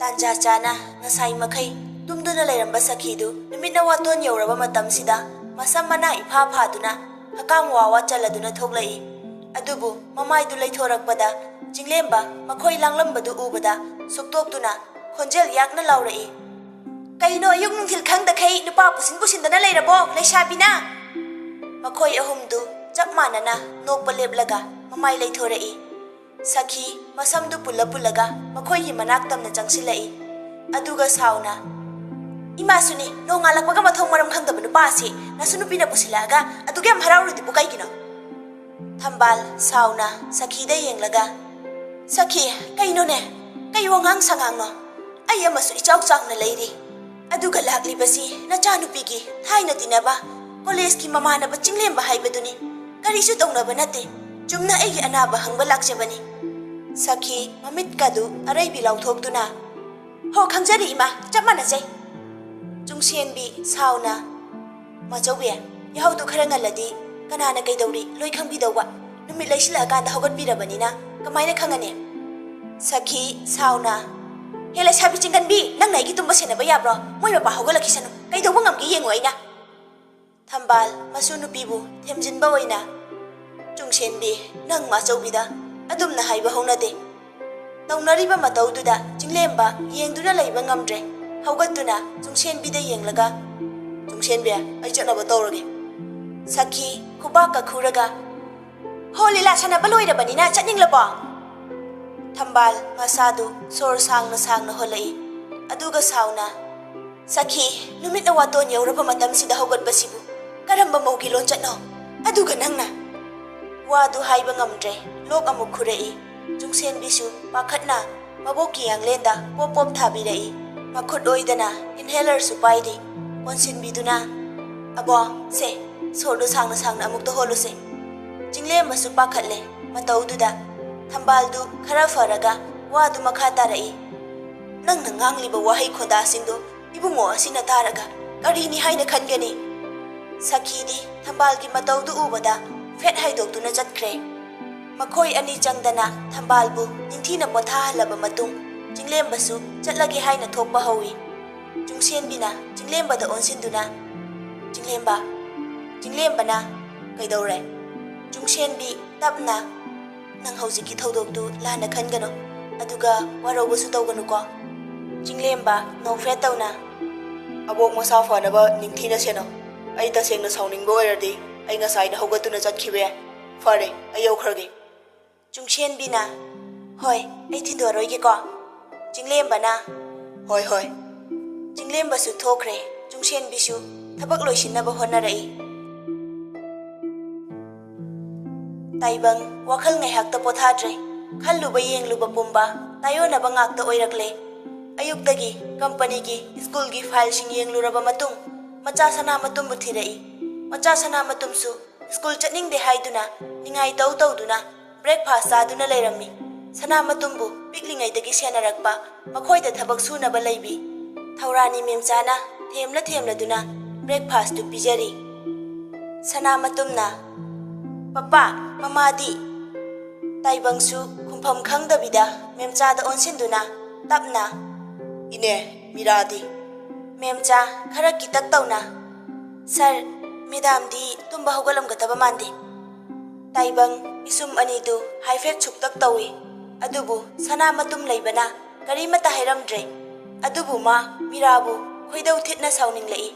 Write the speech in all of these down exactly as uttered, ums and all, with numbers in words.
ꯇꯥꯟꯖꯥ ꯆꯥꯅ ꯉꯁꯥꯏ ꯃꯈꯩ ꯇꯨꯝꯗꯨꯅ ꯂꯩꯔꯝꯕ ꯁꯈꯤꯗꯨ ꯅꯨꯃꯤꯠꯅ ꯋꯥꯇꯣꯟ ꯌꯧꯔꯕ ꯃꯇꯝꯁꯤꯗ ꯃꯁꯝ ꯃꯅꯥ ꯏꯐꯥ ꯐꯥꯗꯨꯅ ꯍꯀꯥꯝ ꯋꯥ ꯋꯥ ꯆꯜꯂꯗꯨꯅ ꯊꯣꯛꯂꯛꯏ꯫ ꯑꯗꯨꯕꯨ ꯃꯃꯥꯏꯗꯨ ꯂꯩꯊꯣꯔꯛꯄꯗ ꯆꯤꯡꯂꯦꯝꯕ ꯃꯈꯣꯏ ꯂꯥꯡꯂꯝꯕꯗꯨ ꯎꯕꯗ ꯁꯨꯛꯇꯣꯛꯇꯨꯅ ꯈꯣꯟꯖꯦꯜ ꯌꯥꯛꯅ ꯂꯥꯎꯔꯛꯏ, "ꯀꯩꯅꯣ ꯑꯌꯨꯛ ꯅꯨꯡꯊꯤꯜ ꯈꯪꯗꯈꯩ ꯅꯨꯄꯥ ꯄꯨꯁꯤꯟ ꯄꯨꯁꯤꯟꯗꯅ ꯂꯩꯔꯕꯣ ꯂꯩꯁꯥꯕꯤꯅ?" ꯃꯈꯣꯏ ꯑꯍꯨꯝꯗꯨ ꯆꯞ ꯃꯥꯟꯅꯅ ꯅꯣꯛꯄ ꯂꯦꯞꯂꯒ ꯃꯃꯥꯏ ꯂꯩꯊꯣꯔꯛꯏ꯫ ꯁꯈꯤ ꯃꯁꯝꯗꯨ ꯄꯨꯜꯂ ꯄꯨꯜꯂꯒ ꯃꯈꯣꯏꯒꯤ ꯃꯅꯥꯛ ꯇꯝꯅ ꯆꯪꯁꯤꯜꯂꯛꯏ꯫ ꯑꯗꯨꯒ ꯁꯥꯎꯅ, "ꯏꯃꯥꯁꯨꯅꯤ, ꯅꯣꯡꯉꯥꯜꯂꯛꯄꯒ ꯃꯊꯣꯡ ꯃꯔꯝ ꯈꯪꯗꯕ ꯅꯨꯄꯥ ꯑꯁꯤ ꯅꯁꯨ ꯅꯨꯄꯤꯅ ꯄꯨꯁꯤꯜꯂꯛꯑꯒ ꯑꯗꯨꯒ ꯌꯥꯝ ꯍꯔꯥꯎꯔꯤꯗꯨꯕꯨ ꯀꯩꯒꯤꯅꯣ?" ꯊꯝꯕꯥꯜ ꯁꯥꯎꯅ ꯁꯈꯤꯗ ꯌꯦꯡꯂꯒ, "ꯁꯈꯤ, ꯀꯩꯅꯣꯅꯦ? ꯀꯩ ꯋꯥꯉꯥꯡ ꯁꯉꯥꯡꯅꯣ? ꯑꯩ ꯑꯃꯁꯨ ꯏꯆꯥꯎ ꯆꯥꯎꯅ ꯂꯩꯔꯤ꯫ ꯑꯗꯨꯒ ꯂꯥꯛꯂꯤꯕꯁꯤ ꯅꯆꯥꯅꯨꯄꯤꯒꯤ ꯊꯥꯏꯅ ꯇꯤꯟꯅꯕ ꯀꯣꯂꯦꯖꯀꯤ ꯃꯃꯥꯟꯅꯕ ꯆꯤꯡꯂꯦꯝꯕ ꯍꯥꯏꯕꯗꯨꯅꯤ꯫ ꯀꯔꯤꯁꯨ ꯇꯧꯅꯕ ꯅꯠꯇꯦ꯫ ꯆꯨꯝꯅ ꯑꯩꯒꯤ ꯑꯅꯥꯕ ꯍꯪꯕ ꯂꯥꯛꯆꯕꯅꯤ꯫" ꯁꯈꯤ ꯃꯃꯤꯠꯀꯗꯨ ꯑꯔꯩꯕꯤ ꯂꯥꯎꯊꯣꯛꯇꯨꯅ, "ꯍꯣ, ꯈꯪꯖꯔꯤ ꯏꯃꯥ, ꯆꯞ ꯃꯥꯟꯅꯖꯩ꯫" ꯆꯨꯡꯁꯦꯟꯕꯤ ꯁꯥꯎꯅ, "ꯃꯥꯆꯧꯕꯤ, ꯌꯥꯍꯧꯗꯨ ꯈꯔ ꯉꯜꯂꯗꯤ ꯀꯅꯥꯅ ꯀꯩꯗꯧꯔꯤ ꯂꯣꯏ ꯈꯪꯕꯤꯗꯧꯕ꯫ ꯅꯨꯃꯤꯠ ꯂꯩꯁꯤꯜꯂꯛꯑꯀꯥꯟꯗ ꯍꯧꯒꯠꯄꯤꯔꯕꯅꯤꯅ ꯀꯃꯥꯏꯅ ꯈꯪꯉꯅꯤ?" ꯁꯈꯤ ꯁꯥꯎꯅ, "ꯍꯦ ꯂꯩꯁꯥꯕꯤ ꯆꯤꯡꯒꯟꯕꯤ, ꯅꯪꯅ ꯑꯩꯒꯤ ꯇꯨꯝꯕ ꯁꯦꯟꯅꯕ ꯌꯥꯕ꯭ꯔꯣ? ꯃꯣꯏ ꯃꯄꯥ ꯍꯧꯒꯠꯂꯛꯈꯤꯁꯅꯨ, ꯀꯩꯗꯧꯕ ꯉꯝꯒꯦ ꯌꯦꯡꯉꯨ ꯑꯩꯅ꯫" ꯊꯝꯕꯥꯜ ꯃꯁꯨ ꯅꯨꯄꯤꯕꯨ ꯊꯦꯝꯖꯤꯟꯕ ꯑꯣꯏꯅ, "ꯆꯨꯡꯁꯦꯟꯕꯤ, ꯅꯪ ꯃꯥꯆꯧꯕꯤꯗ ꯑꯗꯨꯝꯅ ꯍꯥꯏꯕ ꯍꯧꯅꯗꯦ꯫" ꯇꯧꯅꯔꯤꯕ ꯃꯇꯧꯗꯨꯗ ꯆꯤꯡꯂꯦꯝꯕ ꯌꯦꯡꯗꯨꯅ ꯂꯩꯕ ꯉꯝꯗ꯭ꯔꯦ꯫ ꯍꯧꯒꯠꯇꯨꯅ ꯆꯨꯡꯁꯦꯟꯕꯤꯗ ꯌꯦꯡꯂꯒ, "ꯆꯨꯡꯁꯦꯟꯕꯤ, ꯑꯩ ꯆꯠꯅꯕ ꯇꯧꯔꯒꯦ꯫" ꯁꯈꯤ ꯈꯨꯕꯥꯛꯀ ꯈꯨꯔꯒ, "ꯍꯣ, ꯂꯤꯂꯥ ꯁꯥꯟꯅꯕ ꯂꯣꯏꯔꯕꯅꯤꯅ ꯆꯠꯅꯤꯡꯂꯕꯣ?" ꯊꯝꯕꯥꯜ ꯃꯁꯥꯗꯨ ꯁꯣꯔ ꯁꯥꯡꯅ ꯁꯥꯡꯅ ꯍꯣꯜꯂꯛꯏ꯫ ꯑꯗꯨꯒ ꯁꯥꯎꯅ, "ꯁꯈꯤ, ꯅꯨꯃꯤꯠꯅ ꯋꯥꯇꯣꯟ ꯌꯧꯔꯕ ꯃꯇꯝꯁꯤꯗ ꯍꯧꯒꯠꯄꯁꯤꯕꯨ ꯀꯔꯝꯕ ꯃꯧꯒꯤ ꯂꯣꯟꯆꯠꯅꯣ? ꯑꯗꯨꯒ ꯅꯪꯅ?" ꯋꯥꯗꯨ ꯍꯥꯏꯕ ꯉꯝꯗ꯭ꯔꯦ꯫ ꯂꯣꯛ ꯑꯃꯨꯛ ꯈꯨꯔꯛꯏ꯫ ꯆꯨꯡꯁꯦꯟꯕꯤꯁꯨ ꯄꯥꯈꯠꯅ ꯃꯕꯣꯛꯀꯤ ꯌꯥꯡꯂꯦꯟꯗ ꯄꯣꯞ ꯄꯣꯞ ꯊꯥꯕꯤꯔꯛꯏ꯫ ꯃꯈꯨꯠ ꯑꯣꯏꯗꯅ inhaler ꯁꯨ ꯄꯥꯏꯔꯤ꯫ ꯀꯣꯟꯁꯤꯟꯕꯤꯗꯨꯅ, "ꯑꯕꯣ, ꯁꯦ, ꯁꯣꯔꯗꯨ ꯁꯥꯡꯅ ꯁꯥꯡꯅ ꯑꯃꯨꯛꯇ ꯍꯣꯜꯂꯨꯁꯦ꯫" ꯆꯤꯡꯂꯦꯝꯕꯁꯨ ꯄꯥꯈꯠꯂꯦ꯫ ꯃꯇꯧꯗꯨꯗ ꯊꯝꯕꯥꯜꯗꯨ ꯈꯔ ꯐꯔꯒ ꯋꯥꯗꯨ ꯃꯈꯥ ꯇꯥꯔꯛꯏ꯫ "ꯅꯪꯅ ꯉꯥꯡꯂꯤꯕ ꯋꯥꯍꯩ ꯈꯣꯟꯗꯥꯁꯤꯡꯗꯨ ꯏꯕꯨꯡꯉꯣ ꯑꯁꯤꯅ ꯇꯥꯔꯒ ꯀꯔꯤꯅꯤ ꯍꯥꯏꯅ ꯈꯟꯒꯅꯤ?" ꯁꯈꯤꯗꯤ ꯊꯝꯕꯥꯜꯒꯤ ꯃꯇꯧꯗꯨ ꯎꯕꯗ ꯐꯦꯠ ꯍꯥꯏꯗꯣꯛꯇꯨꯅ ꯆꯠꯈ꯭ꯔꯦ꯫ ꯃꯈꯣꯏ ꯑꯅꯤ ꯆꯪꯗꯅ ꯊꯝꯕꯥꯜꯕꯨ ꯅꯤꯡꯊꯤꯅ ꯄꯣꯊꯥꯍꯜꯂꯕ ꯃꯇꯨꯡ, ꯆꯤꯡꯂꯦꯝꯕꯁꯨ ꯆꯠꯂꯒꯦ ꯍꯥꯏꯅ ꯊꯣꯛꯄ ꯍꯧꯏ꯫ ꯆꯨꯡꯁꯦꯟꯕꯤꯅ ꯆꯤꯡꯂꯦꯝꯕꯗ ꯑꯣꯟꯁꯤꯟꯗꯨꯅ, "ꯆꯤꯡꯂꯦꯝꯕ!" ꯆꯤꯡꯂꯦꯝꯕꯅ, "ꯀꯩꯗꯧꯔꯦ?" ꯆꯨꯡꯁꯦꯟꯕꯤ ꯇꯞꯅ, "ꯅꯪ ꯍꯧꯖꯤꯛꯀꯤ ꯊꯧꯗꯣꯛꯇꯨ ꯂꯥꯟꯅ ꯈꯟꯒꯅꯨ, ꯑꯗꯨꯒ ꯋꯥꯔꯧꯕꯁꯨ ꯇꯧꯒꯅꯨꯀꯣ?" ꯆꯤꯡꯂꯦꯝꯕ ꯅꯣꯛꯐꯦꯠ ꯇꯧꯅ, "ꯑꯕꯣꯛ ꯃꯁꯥ ꯐꯅꯕ ꯅꯤꯡꯊꯤꯅ ꯁꯦꯟꯅꯧ꯫ ꯑꯩ ꯇꯁꯦꯡꯅ ꯁꯥꯎꯅꯤꯡꯕ ꯑꯣꯏꯔꯗꯤ ꯑꯩ ꯉꯁꯥꯏꯅ ꯍꯧꯒꯠꯇꯨꯅ ꯆꯠꯈꯤꯕ ꯌꯥꯏ꯫ ꯐꯔꯦ, ꯑꯩ ꯌꯧꯈ꯭ꯔꯒꯦ꯫" ꯆꯨꯡꯁꯦꯟꯕꯤꯅ, "ꯍꯣꯏ, ꯑꯩ ꯊꯤꯟꯗꯣꯔꯣꯏꯒꯦꯀꯣ꯫" ꯆꯤꯡꯂꯦꯝꯕꯅ, "ꯍꯣꯏ, ꯍꯣꯏ꯫" ꯆꯤꯡꯂꯦꯝꯕꯁꯨ ꯊꯣꯛꯈ꯭ꯔꯦ꯫ ꯆꯨꯡꯁꯦꯟꯕꯤꯁꯨ ꯊꯕꯛ ꯂꯣꯏꯁꯤꯟꯅꯕ ꯍꯣꯠꯅꯔꯛꯏ꯫ ꯇꯥꯏꯕꯪ ꯋꯥꯈꯜ ꯉꯥꯏꯍꯥꯛꯇ ꯄꯣꯊꯥꯗ꯭ꯔꯦ꯫ ꯈꯜꯂꯨꯕ ꯌꯦꯡꯂꯨꯕ ꯄꯨꯝꯕ ꯇꯥꯏꯑꯣꯟꯅꯕ ꯉꯥꯛꯇ ꯑꯣꯏꯔꯛꯂꯦ꯫ ꯑꯌꯨꯛꯇꯒꯤ ꯀꯝꯄꯅꯤꯒꯤ, ꯁ꯭ꯀꯨꯜꯒꯤ ꯐꯥꯏꯜꯁꯤꯡ ꯌꯦꯡꯂꯨꯔꯕ ꯃꯇꯨꯡ, ꯃꯆꯥ ꯁꯅꯥꯃꯇꯨꯝꯕꯨ ꯊꯤꯔꯛꯏ꯫ ꯃꯆꯥ ꯁꯅꯥꯃꯇꯨꯝꯁꯨ ꯁ꯭ꯀꯨꯜ ꯆꯠꯅꯤꯡꯗꯦ ꯍꯥꯏꯗꯨꯅ ꯅꯤꯡꯉꯥꯏ ꯇꯧ ꯇꯧꯗꯨꯅ ꯕ꯭ꯔꯦꯛꯐꯥꯁ ꯆꯥꯗꯨꯅ ꯂꯩꯔꯝꯃꯤ꯫ ꯁꯅꯥꯃꯇꯨꯝꯕꯨ ꯄꯤꯛꯂꯤꯉꯩꯗꯒꯤ ꯁꯦꯟꯅꯔꯛꯄ, ꯃꯈꯣꯏꯗ ꯊꯕꯛ ꯁꯨꯅꯕ ꯂꯩꯕꯤ꯫ ꯊꯧꯔꯥꯅꯤ ꯃꯦꯝꯆꯥꯅ ꯊꯦꯝꯂ ꯊꯦꯝꯂꯗꯨꯅ ꯕ꯭ꯔꯦꯛꯐꯥꯁꯇꯨ ꯄꯤꯖꯔꯤ꯫ ꯁꯅꯥꯃꯇꯨꯝꯅ, "ꯄꯄꯥ, ꯃꯃꯥꯗꯤ?" ꯇꯥꯏꯕꯪꯁꯨ ꯈꯨꯝꯐꯝ ꯈꯪꯗꯕꯤꯗ ꯃꯦꯝꯆꯥꯗ ꯑꯣꯟꯁꯤꯟꯗꯨꯅ ꯇꯞꯅ, "ꯏꯅꯦ, ꯃꯤꯔꯥꯗꯤ?" ꯃꯦꯝꯆꯥ ꯈꯔ ꯀꯤꯇꯛ ꯇꯧꯅ, "ꯁꯥꯔ, ꯃꯦꯗꯥꯝꯗꯤ ꯇꯨꯝꯕ ꯍꯧꯒꯠꯂꯝꯒꯗꯕ ꯃꯥꯟꯗꯦ꯫" ꯇꯥꯏꯕꯪ ꯄꯤꯁꯨꯝ ꯑꯅꯤꯗꯨ ꯍꯥꯏꯐꯦꯠ ꯁꯨꯛꯇꯛ ꯇꯧꯏ꯫ ꯑꯗꯨꯕꯨ ꯁꯅꯥꯃꯇꯨꯝ ꯂꯩꯕꯅ ꯀꯔꯤꯃꯠꯇ ꯍꯥꯏꯔꯝꯗ꯭ꯔꯦ꯫ ꯑꯗꯨꯕꯨ ꯃꯥ ꯃꯤꯔꯥꯕꯨ ꯈꯣꯏꯗꯧ ꯊꯤꯠꯅ ꯁꯥꯎꯅꯤꯡꯂꯛꯏ꯫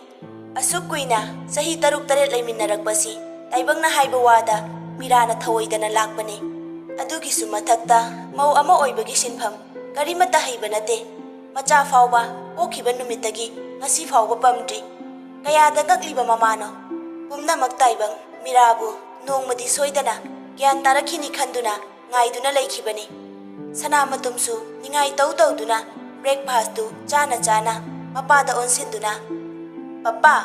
ꯑꯁꯨꯛ ꯀꯨꯏꯅ ꯆꯍꯤ ꯇꯔꯨꯛ ꯇꯔꯦꯠ ꯂꯩꯃꯤꯟꯅꯔꯛꯄꯁꯤ ꯇꯥꯏꯕꯪꯅ ꯍꯥꯏꯕ ꯋꯥꯗ ꯃꯤꯔꯥꯅ ꯊꯧꯑꯣꯏꯗꯅ ꯂꯥꯛꯄꯅꯤ꯫ ꯑꯗꯨꯒꯤꯁꯨ ꯃꯊꯛꯇ ꯃꯧ ꯑꯃ ꯑꯣꯏꯕꯒꯤ ꯁꯤꯟꯐꯝ ꯀꯔꯤꯃꯠꯇ ꯍꯩꯕ ꯅꯠꯇꯦ꯫ ꯃꯆꯥ ꯐꯥꯎꯕ ꯄꯣꯛꯈꯤꯕ ꯅꯨꯃꯤꯠꯇꯒꯤ ꯉꯁꯤ ꯐꯥꯎꯕ ꯄꯝꯗ꯭ꯔꯤ꯫ ꯀꯌꯥꯗ ꯉꯛꯂꯤꯕ ꯃꯃꯥꯅꯣ! ꯄꯨꯝꯅꯃꯛ ꯇꯥꯏꯕꯪ ꯃꯤꯔꯥꯕꯨ ꯅꯣꯡꯃꯗꯤ ꯁꯣꯏꯗꯅ ꯒ꯭ꯌꯥꯟ ꯇꯥꯔꯛꯈꯤꯅꯤ ꯈꯟꯗꯨꯅ ꯉꯥꯏꯗꯨꯅ ꯂꯩꯈꯤꯕꯅꯤ꯫ ꯁꯅꯥꯃꯇꯨꯝꯁꯨ ꯅꯤꯡꯉꯥꯏ ꯇꯧ ꯇꯧꯗꯨꯅ ꯕ꯭ꯔꯦꯛꯐꯥꯁꯇꯨ ꯆꯥꯅ ꯆꯥꯅ ꯃꯄꯥꯗ ꯑꯣꯟꯁꯤꯟꯗꯨꯅ, "ꯄꯄꯥ!"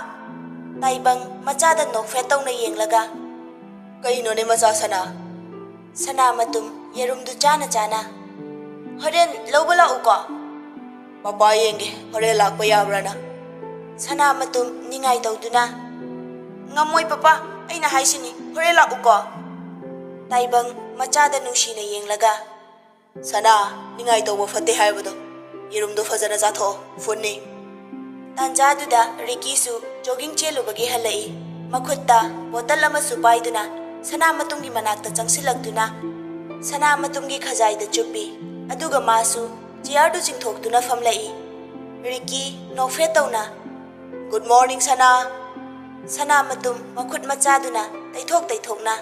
ꯇꯥꯏꯕꯪ ꯃꯆꯥꯗ ꯅꯣꯛꯐꯦꯠ ꯇꯧꯅ ꯌꯦꯡꯂꯒ, "ꯀꯩꯅꯣꯅꯦ ꯃꯆꯥ ꯁꯅꯥ?" ꯁꯅꯥꯃꯇꯨꯝ ꯌꯦꯔꯨꯝꯗꯨ ꯆꯥꯅ ꯆꯥꯅ, "ꯍꯣꯔꯦꯟ ꯂꯧꯕ ꯂꯥꯛꯎꯀꯣ?" "ꯄꯄꯥ ꯌꯦꯡꯒꯦ, ꯍꯣꯔꯦꯟ ꯂꯥꯛꯄ ꯌꯥꯕ꯭ꯔꯥꯅ?" ꯁꯅꯥꯃꯇꯨꯝ ꯅꯤꯡꯉꯥꯏ ꯇꯧꯗꯨꯅ, "ꯉꯝꯃꯣꯏ ꯄꯄꯥ, ꯑꯩꯅ ꯍꯥꯏꯁꯤꯅꯤ, ꯍꯣꯔꯦꯟ ꯂꯥꯛꯎꯀꯣ?" ꯇꯥꯏꯕꯪ ꯃꯆꯥꯗ ꯅꯨꯡꯁꯤꯅ ꯌꯦꯡꯂꯒ, "ꯁꯅꯥ, ꯅꯤꯡꯉꯥꯏ ꯇꯧꯕ ꯐꯠꯇꯦ ꯍꯥꯏꯕꯗꯣ꯫ ꯌꯦꯔꯨꯝꯗꯣ ꯐꯖꯅ ꯆꯥꯊꯣꯛꯑꯣ, ꯐꯨꯟꯅꯤ꯫" ꯇꯥꯟꯖꯥꯗꯨꯗ ꯔꯤꯀꯤꯁꯨ ꯖꯣꯒꯤꯡ ꯆꯦꯜꯂꯨꯕꯒꯤ ꯍꯜꯂꯛꯏ꯫ ꯃꯈꯨꯠꯇ ꯕꯣꯇꯜ ꯑꯃꯁꯨ ꯄꯥꯏꯗꯨꯅ ꯁꯅꯥ ꯃꯇꯨꯝꯒꯤ ꯃꯅꯥꯛꯇ ꯆꯪꯁꯤꯜꯂꯛꯇꯨꯅ ꯁꯅꯥ ꯃꯇꯨꯝꯒꯤ ꯈꯖꯥꯏꯗ ꯆꯨꯞꯄꯤ꯫ ꯑꯗꯨꯒ ꯃꯥꯁꯨ ꯆꯤꯌꯥꯔꯗꯨ ꯆꯤꯡꯊꯣꯛꯇꯨꯅ ꯐꯝꯂꯛꯏ꯫ ꯔꯤꯀꯤ ꯅꯣꯛꯐꯦꯠ ꯇꯧꯅ, "Good morning, ꯁꯅꯥ꯫" ꯁꯅꯥ ꯃꯇꯨꯝ ꯃꯈꯨꯠ ꯃꯆꯥꯗꯨꯅ ꯇꯩꯊꯣꯛ ꯇꯩꯊꯣꯛꯅ,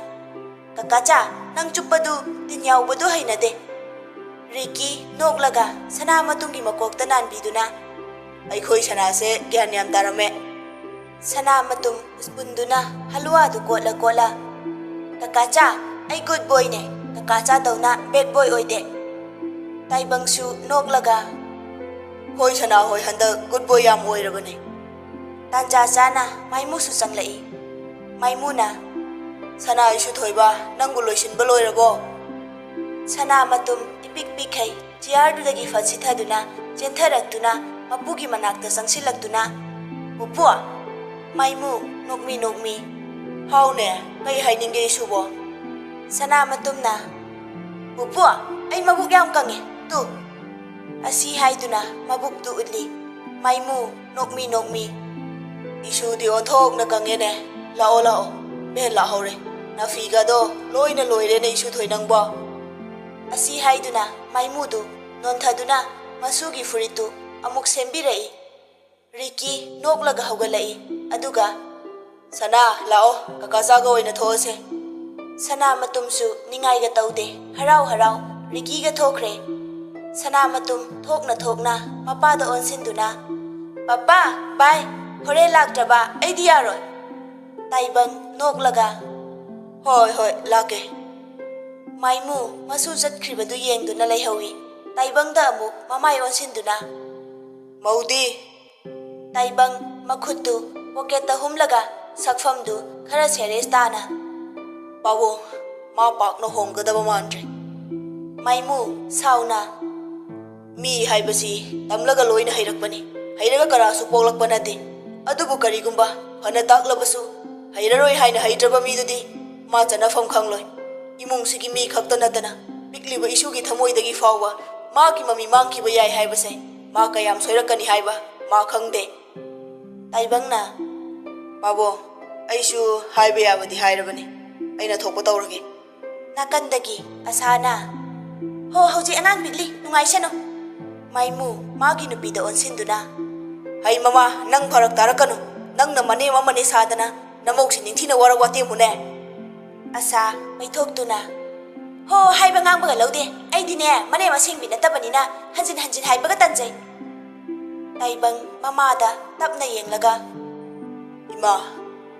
"ꯀꯀꯥꯆꯥ, ꯅꯪ ꯆꯨꯞꯄꯗꯨ ꯇꯤꯟ ꯌꯥꯎꯕꯗꯨ ꯍꯩꯅꯗꯦ꯫" ꯔꯤꯀꯤ ꯅꯣꯛꯂꯒ ꯁꯅꯥ ꯃꯇꯨꯝꯒꯤ ꯃꯀꯣꯛꯇ ꯅꯥꯟꯕꯤꯗꯨꯅ, "ꯑꯩꯈꯣꯏ ꯁꯅꯥꯁꯦ ꯒ꯭ꯌꯥꯟ ꯌꯥꯝ ꯇꯥꯔꯝꯃꯦ꯫" ꯁꯅꯥ ꯃꯇꯨꯝ ꯁ꯭ꯄꯨꯟꯗꯨꯅ ꯍꯂꯨꯋꯥꯗꯨ ꯀꯣꯠꯂ ꯀꯣꯠꯂ, "ꯀꯀꯥꯆꯥ, ꯑꯩ ꯒꯨꯗ ꯕꯣꯏꯅꯦ꯫ ꯀꯀꯥꯆꯥꯗꯧꯅ ꯕꯦꯗ ꯕꯣꯏ ꯑꯣꯏꯗꯦ꯫" ꯇꯥꯏꯕꯪꯁꯨ ꯅꯣꯛꯂꯒ, "ꯍꯣꯏ ꯁꯅꯥ ꯍꯣꯏ, ꯍꯟꯗꯛ ꯒꯨꯗ ꯕꯣꯏ ꯌꯥꯝ ꯑꯣꯏꯔꯕꯅꯦ꯫" ꯇꯥꯟꯖꯥ ꯆꯥꯅ ꯃꯥꯏꯃꯨꯁꯨ ꯆꯪꯂꯛꯏ꯫ ꯃꯥꯏꯃꯨꯅ, "ꯁꯅꯥ ꯏꯁꯨ ꯊꯣꯏꯕ, ꯅꯪꯕꯨ ꯂꯣꯏꯁꯤꯟꯕ ꯂꯣꯏꯔꯕꯣ?" ꯁꯅꯥ ꯃꯇꯨꯝ ꯏꯄꯤꯛ ꯄꯤꯛꯈꯩ ꯆꯤꯌꯥꯔꯗꯨꯗꯒꯤ ꯐꯠ ꯁꯤꯊꯗꯨꯅ ꯆꯦꯟꯊꯔꯛꯇꯨꯅ ꯃꯄꯨꯒꯤ ꯃꯅꯥꯛꯇ ꯆꯪꯁꯤꯜꯂꯛꯇꯨꯅ, "ꯄꯨꯄꯨ!" ꯃꯥꯏꯃꯨ ꯅꯣꯛꯃꯤ ꯅꯣꯛꯃꯤ, "ꯍꯥꯎꯅꯦ, ꯀꯩ ꯍꯥꯏꯅꯤꯡꯒꯦ ꯏꯁꯨꯕꯣ?" ꯁꯅꯥ ꯃꯇꯨꯝꯅ, "ꯄꯨꯄꯨ, ꯑꯩ ꯃꯕꯨꯛ ꯌꯥꯝ ꯀꯪꯉꯦ, ꯇꯨ!" ꯑꯁꯤ ꯍꯥꯏꯗꯨꯅ ꯃꯕꯨꯛꯇꯨ ꯎꯠꯂꯤ꯫ ꯃꯥꯏꯃꯨ ꯅꯣꯛꯃꯤ ꯅꯣꯛꯃꯤ, "ꯏꯁꯨꯗꯤ ꯑꯣꯟꯊꯣꯛꯅ ꯀꯪꯉꯦꯅꯦ꯫ ꯂꯥꯛꯑꯣ, ꯂꯥꯛꯑꯣ, ꯚꯦꯟ ꯂꯥꯛꯍꯧꯔꯦ꯫ ꯅꯥꯐꯤꯒꯗꯣ ꯂꯣꯏꯅ ꯂꯣꯏꯔꯦꯅꯦ ꯏꯁꯨ ꯊꯣꯏ ꯅꯪꯕꯣ꯫" ꯑꯁꯤ ꯍꯥꯏꯗꯨꯅ ꯃꯥꯏꯃꯨꯗꯨ ꯅꯣꯟꯊꯗꯨꯅ ꯃꯁꯨꯒꯤ ꯐꯨꯔꯤꯠꯇꯨ ꯑꯃꯨꯛ ꯁꯦꯝꯕꯤꯔꯛꯏ꯫ ꯔꯤꯀꯤ ꯅꯣꯛꯂꯒ ꯍꯧꯒꯠꯂꯛꯏ꯫ ꯑꯗꯨꯒ, "ꯁꯅꯥ, ꯂꯥꯛꯑꯣ, ꯀꯀꯥꯆꯥꯒ ꯑꯣꯏꯅ ꯊꯣꯛꯑꯁꯦ꯫" ꯁꯅꯥ ꯃꯇꯨꯝꯁꯨ ꯅꯤꯡꯉꯥꯏꯒ ꯇꯧꯗꯦ, ꯍꯔꯥꯎ ꯍꯔꯥꯎ ꯔꯤꯀꯤꯒ ꯊꯣꯛꯈ꯭ꯔꯦ꯫ ꯁꯅꯥ ꯃꯇꯨꯝ ꯊꯣꯛꯅ ꯊꯣꯛꯅ ꯃꯄꯥꯗ ꯑꯣꯟꯁꯤꯟꯗꯨꯅ, "ꯄꯄꯥ, ꯕꯥꯏ, ꯍꯣꯔꯦꯟ ꯂꯥꯛꯇ꯭ꯔꯕ ꯑꯩꯗꯤ ꯌꯥꯔꯣꯏ꯫" ꯇꯥꯏꯕꯪ ꯅꯣꯛꯂꯒ, "ꯍꯣꯏ, ꯍꯣꯏ, ꯂꯥꯛꯀꯦ꯫" ꯃꯥꯏꯃꯨ ꯃꯁꯨ ꯆꯠꯈ꯭ꯔꯤꯕꯗꯨ ꯌꯦꯡꯗꯨꯅ ꯂꯩꯍꯧꯏ꯫ ꯇꯥꯏꯕꯪꯗ ꯑꯃꯨꯛ ꯃꯃꯥꯏ ꯑꯣꯟꯁꯤꯟꯗꯨꯅ, "ꯃꯧꯗꯤ?" ꯇꯥꯏꯕꯪ ꯃꯈꯨꯠꯇꯨ ꯄꯣꯀꯦꯠꯇ ꯍꯨꯝꯂꯒ ꯁꯛꯐꯝꯗꯨ ꯈꯔ ꯁꯦꯔꯤꯌꯁ ꯇꯥꯅ, "ꯄꯥꯕꯨꯡ, ꯃꯥ ꯄꯥꯛꯅ ꯍꯣꯡꯒꯗꯕ ꯃꯥꯟꯗ꯭ꯔꯦ꯫" ꯃꯥꯏꯃꯨ ꯁꯥꯎꯅ, "ꯃꯤ ꯍꯥꯏꯕꯁꯤ ꯇꯝꯂꯒ ꯂꯣꯏꯅ ꯍꯩꯔꯛꯄꯅꯤ꯫ ꯍꯩꯔꯒ ꯀꯅꯥꯁꯨ ꯄꯣꯛꯂꯛꯄ ꯅꯠꯇꯦ꯫ ꯑꯗꯨꯕꯨ ꯀꯔꯤꯒꯨꯝꯕ ꯐꯅ ꯇꯥꯛꯂꯕꯁꯨ ꯍꯩꯔꯔꯣꯏ ꯍꯥꯏꯅ ꯍꯩꯇ꯭ꯔꯕ ꯃꯤꯗꯨꯗꯤ ꯃꯥ ꯆꯠꯅꯐꯝ ꯈꯪꯂꯣꯏ꯫ ꯏꯃꯨꯡꯁꯤꯒꯤ ꯃꯤ ꯈꯛꯇ ꯅꯠꯇꯅ ꯄꯤꯛ ꯄꯤꯛꯂꯤꯕ ꯏꯁꯨꯒꯤ ꯊꯃꯣꯏꯗꯒꯤ ꯐꯥꯎꯕ ꯃꯥꯒꯤ ꯃꯃꯤ ꯃꯥꯡꯈꯤꯕ ꯌꯥꯏ ꯍꯥꯏꯕꯁꯦ ꯃꯥ ꯀꯌꯥꯝ ꯁꯣꯏꯔꯛꯀꯅꯤ ꯍꯥꯏꯕ ꯃꯥ ꯈꯪꯗꯦ꯫ ꯇꯥꯏꯕꯪꯅ, "ꯄꯥꯕꯨꯡ, ꯑꯩꯁꯨ ꯍꯥꯏꯕ ꯌꯥꯕꯗꯤ ꯍꯥꯏꯔꯕꯅꯤ, ꯑꯩꯅ ꯊꯣꯛꯄ ꯇꯧꯔꯒꯦ"꯫ ꯅꯥꯀꯟꯗꯒꯤ ꯑꯁꯥꯅ, "ꯍꯣ, ꯍꯧꯖꯤꯛ ꯑꯉꯥꯡ ꯄꯤꯛꯂꯤ, ꯅꯨꯡꯉꯥꯏꯁꯅꯨ"꯫ ꯃꯥꯏꯃꯨ ꯃꯥꯒꯤ ꯅꯨꯄꯤꯗ ꯑꯣꯟꯁꯤꯟꯗꯨꯅ, "ꯍꯩ ꯃꯃꯥ, ꯅꯪ ꯐꯔꯛ ꯇꯥꯔꯛꯀꯅꯨ꯫ ꯅꯪꯅ ꯃꯅꯦꯝ ꯑꯃꯅꯦ ꯁꯥꯗꯅ ꯅꯃꯧꯁꯤ ꯅꯤꯡꯊꯤꯅ ꯋꯥꯔꯧ ꯋꯥꯇꯦꯝꯃꯨꯅꯦ"꯫ ꯑꯁꯥ ꯃꯩꯊꯣꯛꯇꯨꯅ, "ꯍꯣ, ꯍꯥꯏꯕ ꯉꯥꯡꯕꯒ ꯂꯧꯗꯦ꯫ ꯑꯩꯗꯤꯅꯦ, ꯃꯅꯦꯝ ꯑꯁꯦꯡꯕꯤ ꯅꯠꯇꯕꯅꯤꯅ ꯍꯟꯖꯤꯟ ꯍꯟꯖꯤꯟ ꯍꯥꯏꯕꯒ ꯇꯟꯖꯩ"꯫ ꯇꯥꯏꯕꯪ ꯃꯃꯥꯗ ꯇꯞꯅ ꯌꯦꯡꯂꯒ, "ꯏꯃꯥ,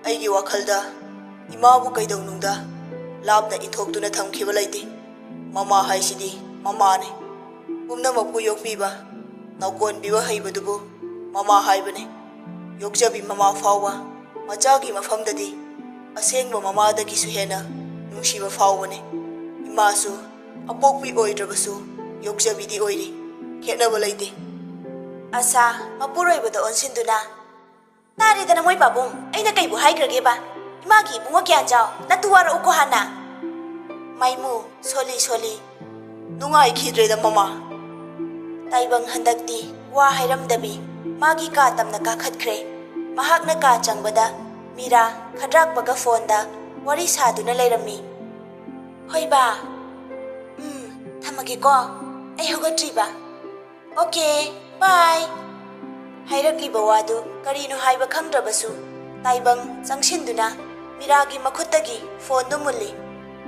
ꯑꯩꯒꯤ ꯋꯥꯈꯜꯗ ꯏꯃꯥꯕꯨ ꯀꯩꯗꯧꯅꯨꯡꯗ ꯂꯥꯞꯅ ꯏꯟꯊꯣꯛꯇꯨꯅ ꯊꯝꯈꯤꯕ ꯂꯩꯇꯦ꯫ ꯃꯃꯥ ꯍꯥꯏꯁꯤꯗꯤ ꯃꯃꯥꯅꯤ꯫ ꯄꯨꯝꯅꯃꯛꯄꯨ ꯌꯣꯛꯄꯤꯕ, ꯅꯧꯀꯣꯟꯕꯤꯕ ꯍꯩꯕꯗꯨꯕꯨ ꯃꯃꯥ ꯍꯥꯏꯕꯅꯤ꯫ ꯌꯣꯛꯆꯕꯤ ꯃꯃꯥ ꯐꯥꯎꯕ ꯃꯆꯥꯒꯤ ꯃꯐꯝꯗꯗꯤ ꯑꯁꯦꯡꯕ ꯃꯃꯥꯗꯒꯤꯁꯨ ꯍꯦꯟꯅ ꯅꯨꯡꯁꯤꯕ ꯐꯥꯎꯕꯅꯤ꯫ ꯏꯃꯥꯁꯨ ꯑꯄꯣꯛꯄꯤ ꯑꯣꯏꯗ꯭ꯔꯕꯁꯨ ꯌꯣꯛꯆꯕꯤꯗꯤ ꯑꯣꯏꯔꯤ꯫ ꯈꯦꯠꯅꯕ ꯂꯩꯇꯦ"꯫ ꯑꯁꯥ ꯃꯄꯨꯔꯣꯏꯕꯗ ꯑꯣꯟꯁꯤꯟꯗꯨꯅ, "ꯇꯥꯔꯦꯗꯅ ꯃꯣꯏ ꯄꯥꯕꯨꯡ, ꯑꯩꯅ ꯀꯩꯕꯨ ꯍꯥꯏꯈ꯭ꯔꯒꯦꯕ? ꯏꯃꯥꯒꯤ ꯏꯕꯨꯡꯉꯣ ꯀꯌꯥꯟꯖꯥꯎ, ꯅꯇꯨ ꯋꯥꯔꯛꯎꯀꯣ ꯍꯥꯟꯅ"꯫ ꯃꯥꯏꯃꯨ ꯁꯣꯜꯂꯤ ꯁꯣꯜꯂꯤ, "ꯅꯨꯡꯉꯥꯏꯈꯤꯗ꯭ꯔꯦꯗ ꯃꯃꯥ"꯫ ꯇꯥꯏꯕꯪ ꯍꯟꯗꯛꯇꯤ ꯋꯥ ꯍꯥꯏꯔꯝꯗꯕꯤ ꯃꯥꯒꯤ ꯀꯥ ꯇꯝꯅ ꯀꯥꯈꯠꯈ꯭ꯔꯦ꯫ ꯃꯍꯥꯛꯅ ꯀꯥ ꯆꯪꯕꯗ ꯃꯤꯔꯥ ꯈꯗ꯭ꯔꯥꯛꯄꯒ ꯐꯣꯟꯗ ꯋꯥꯔꯤ ꯁꯥꯗꯨꯅ ꯂꯩꯔꯝꯃꯤ꯫ "ꯍꯣꯏ ꯕꯥ꯫ ꯎꯝ, ꯊꯝꯃꯒꯦꯀꯣ꯫ ꯑꯩ ꯍꯧꯒꯠꯇ꯭ꯔꯤꯕ꯫ ꯑꯣꯀꯦ, ꯕꯥꯏ"꯫ ꯍꯥꯏꯔꯛꯂꯤꯕ ꯋꯥꯗꯨ ꯀꯔꯤꯅꯣ ꯍꯥꯏꯕ ꯈꯪꯗ꯭ꯔꯕꯁꯨ ꯇꯥꯏꯕꯪ ꯆꯪꯁꯤꯟꯗꯨꯅ ꯃꯤꯔꯥꯒꯤ ꯃꯈꯨꯠꯇꯒꯤ ꯐꯣꯟꯗꯨ ꯃꯨꯜꯂꯤ꯫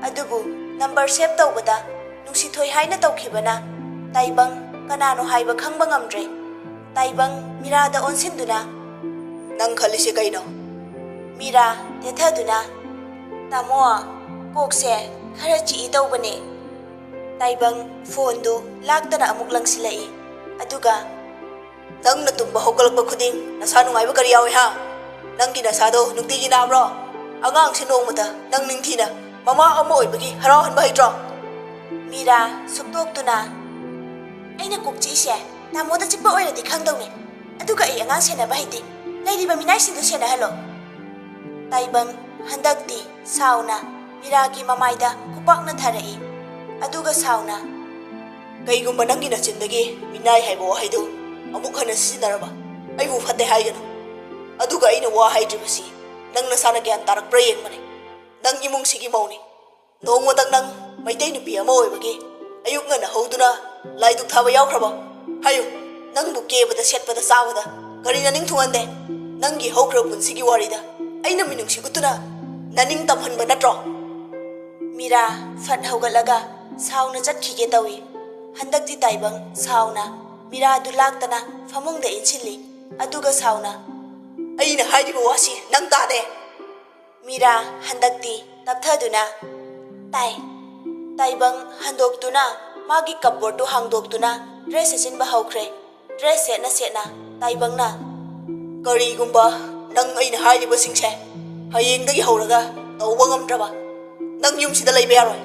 ꯑꯗꯨꯕꯨ ꯅꯝꯕꯔ ꯁꯦꯚ ꯇꯧꯕꯗ ꯅꯨꯡꯁꯤꯊꯣꯏ ꯍꯥꯏꯅ ꯇꯧꯈꯤꯕꯅ ꯇꯥꯏꯕꯪ ꯀꯅꯥꯅꯣ ꯍꯥꯏꯕ ꯈꯪꯕ ꯉꯝꯗ꯭ꯔꯦ꯫ ꯇꯥꯏꯕꯪ ꯃꯤꯔꯥꯗ ꯑꯣꯟꯁꯤꯟꯗꯨꯅ, "ꯅꯪ ꯈꯜꯂꯤꯁꯦ ꯀꯩꯅꯣ?" ꯃꯤꯔꯥ ꯇꯦꯊꯗꯨꯅ, "ꯇꯥꯃꯣ, ꯀꯣꯛꯁꯦ ꯈꯔ ꯆꯤꯛꯏ ꯇꯧꯕꯅꯦ"꯫ ꯇꯥꯏꯕꯪ ꯐꯣꯟꯗꯨ ꯂꯥꯛꯇꯅ ꯑꯃꯨꯛ ꯂꯪꯁꯤꯜꯂꯛꯏ꯫ ꯑꯗꯨꯒ, "ꯅꯪꯅ ꯇꯨꯝꯕ ꯍꯧꯒꯠꯂꯛꯄ ꯈꯨꯗꯤꯡ ꯅꯁꯥ ꯅꯨꯡꯉꯥꯏꯕ ꯀꯔꯤ ꯌꯥꯎꯏ ꯍꯥ? ꯅꯪꯒꯤ ꯅꯁꯥꯗꯣ ꯅꯨꯡꯇꯤꯒꯤ ꯅꯥꯕ꯭ꯔꯣ? ꯑꯉꯥꯡꯁꯦ ꯅꯣꯡꯃꯇ ꯅꯪ ꯅꯤꯡꯊꯤꯅ ꯃꯃꯥ ꯑꯃ ꯑꯣꯏꯕꯒꯤ ꯍꯔꯥꯎꯍꯟꯕ ꯍꯩꯇ꯭ꯔꯣ?" ꯃꯤꯔꯥ ꯁꯨꯛꯇꯣꯛꯇꯨꯅ, "ꯑꯩꯅ ꯀꯣꯛ ꯆꯤꯛꯏꯁꯦ ꯇꯥꯃꯣꯗ ꯆꯤꯛꯄ ꯑꯣꯏꯔꯗꯤ ꯈꯪꯗꯧꯅꯤ꯫ ꯑꯗꯨꯒ ꯑꯩ ꯑꯉꯥꯡ ꯁꯦꯟꯅꯕ ꯍꯩꯇꯦ꯫ ꯂꯩꯔꯤꯕ ꯃꯤꯅꯥꯏꯁꯤꯡꯗꯨ ꯁꯦꯟꯅꯍꯜꯂꯣ"꯫ ꯇꯥꯏꯕꯪ ꯍꯟꯗꯛꯇꯤ ꯁꯥꯎꯅ ꯃꯤꯔꯥꯒꯤ ꯃꯃꯥꯏꯗ ꯈꯨꯄꯥꯛꯅ ꯊꯥꯔꯛꯏ꯫ ꯑꯗꯨꯒ ꯁꯥꯎꯅ, "ꯀꯩꯒꯨꯝꯕ ꯅꯪꯒꯤ ꯅꯆꯤꯟꯗꯒꯤ ꯃꯤꯅꯥꯏ ꯍꯥꯏꯕ ꯋꯥꯍꯩꯗꯨ ꯑꯃꯨꯛ ꯍꯟꯅ ꯁꯤꯖꯤꯟꯅꯔꯕ, ꯑꯩꯕꯨ ꯐꯠꯇꯦ ꯍꯥꯏꯒꯅꯨ꯫ ꯑꯗꯨꯒ ꯑꯩꯅ ꯋꯥ ꯍꯥꯏꯗ꯭ꯔꯤꯕꯁꯤ ꯅꯪ ꯅꯁꯥꯅ ꯒ꯭ꯌꯥꯟ ꯇꯥꯔꯛꯄ꯭ꯔꯥ ꯌꯦꯡꯕꯅꯤ꯫ ꯅꯪ ꯏꯃꯨꯡꯁꯤꯒꯤ ꯃꯧꯅꯤ꯫ ꯅꯣꯡꯃꯇꯪ ꯅꯪ ꯃꯩꯇꯩ ꯅꯨꯄꯤ ꯑꯃ ꯑꯣꯏꯕꯒꯤ ꯑꯌꯨꯛ ꯉꯟꯅ ꯍꯧꯗꯨꯅ ꯂꯥꯏ ꯙꯨꯛ ꯊꯥꯕ ꯌꯥꯎꯈ꯭ꯔꯕ? ꯍꯥꯏꯌꯨ, ꯅꯪꯕꯨ ꯀꯦꯕꯗ, ꯁꯦꯠꯄꯗ, ꯆꯥꯕꯗ ꯀꯔꯤꯅ ꯅꯤꯡ ꯊꯨꯡꯍꯟꯗꯦ? ꯅꯪꯒꯤ ꯍꯧꯈ꯭ꯔꯕ ꯄꯨꯟꯁꯤꯒꯤ ꯋꯥꯔꯤꯗ ꯑꯩꯅ ꯃꯤꯅꯨꯡꯁꯤ ꯎꯠꯇꯨꯅ ꯅꯅꯤꯡ ꯇꯝꯍꯟꯕ ꯅꯠꯇ꯭ꯔꯣ?" ꯃꯤꯔꯥ ꯐꯠ ꯍꯧꯒꯠꯂꯒ ꯁꯥꯎꯅ ꯆꯠꯈꯤꯒꯦ ꯇꯧꯏ꯫ ꯍꯟꯗꯛꯇꯤ ꯇꯥꯏꯕꯪ ꯁꯥꯎꯅ ꯃꯤꯔꯥꯗꯨ ꯂꯥꯛꯇꯅ ꯐꯃꯨꯡꯗ ꯏꯟꯁꯤꯜꯂꯤ꯫ ꯑꯗꯨꯒ ꯁꯥꯎꯅ, "ꯑꯩꯅ ꯍꯥꯏꯔꯤꯕ ꯋꯥꯁꯤ ꯅꯪ ꯇꯥꯗꯦ?" ꯃꯤꯔꯥ ꯍꯟꯗꯛꯇꯤ ꯇꯞꯊꯗꯨꯅ, "ꯇꯥꯏ꯫" ꯇꯥꯏꯕꯪ ꯍꯟꯗꯣꯛꯇꯨꯅ ꯃꯥꯒꯤ ꯀꯞꯕꯣꯔꯗꯇꯨ ꯍꯥꯡꯗꯣꯛꯇꯨꯅ ꯗ꯭ꯔꯦꯁ ꯁꯦꯠꯆꯤꯟꯕ ꯍꯧꯈ꯭ꯔꯦ꯫ ꯗ꯭ꯔꯦꯁ ꯁꯦꯠꯅ ꯁꯦꯠꯅ ꯇꯥꯏꯕꯪꯅ, "ꯀꯔꯤꯒꯨꯝꯕ ꯅꯪ ꯑꯩꯅ ꯍꯥꯏꯔꯤꯕꯁꯤꯡꯁꯦ ꯍꯌꯦꯡꯗꯒꯤ ꯍꯧꯔꯒ ꯇꯧꯕ ꯉꯝꯗ꯭ꯔꯕ, ꯅꯪ ꯌꯨꯝꯁꯤꯗ ꯂꯩꯕ ꯌꯥꯔꯣꯏ꯫"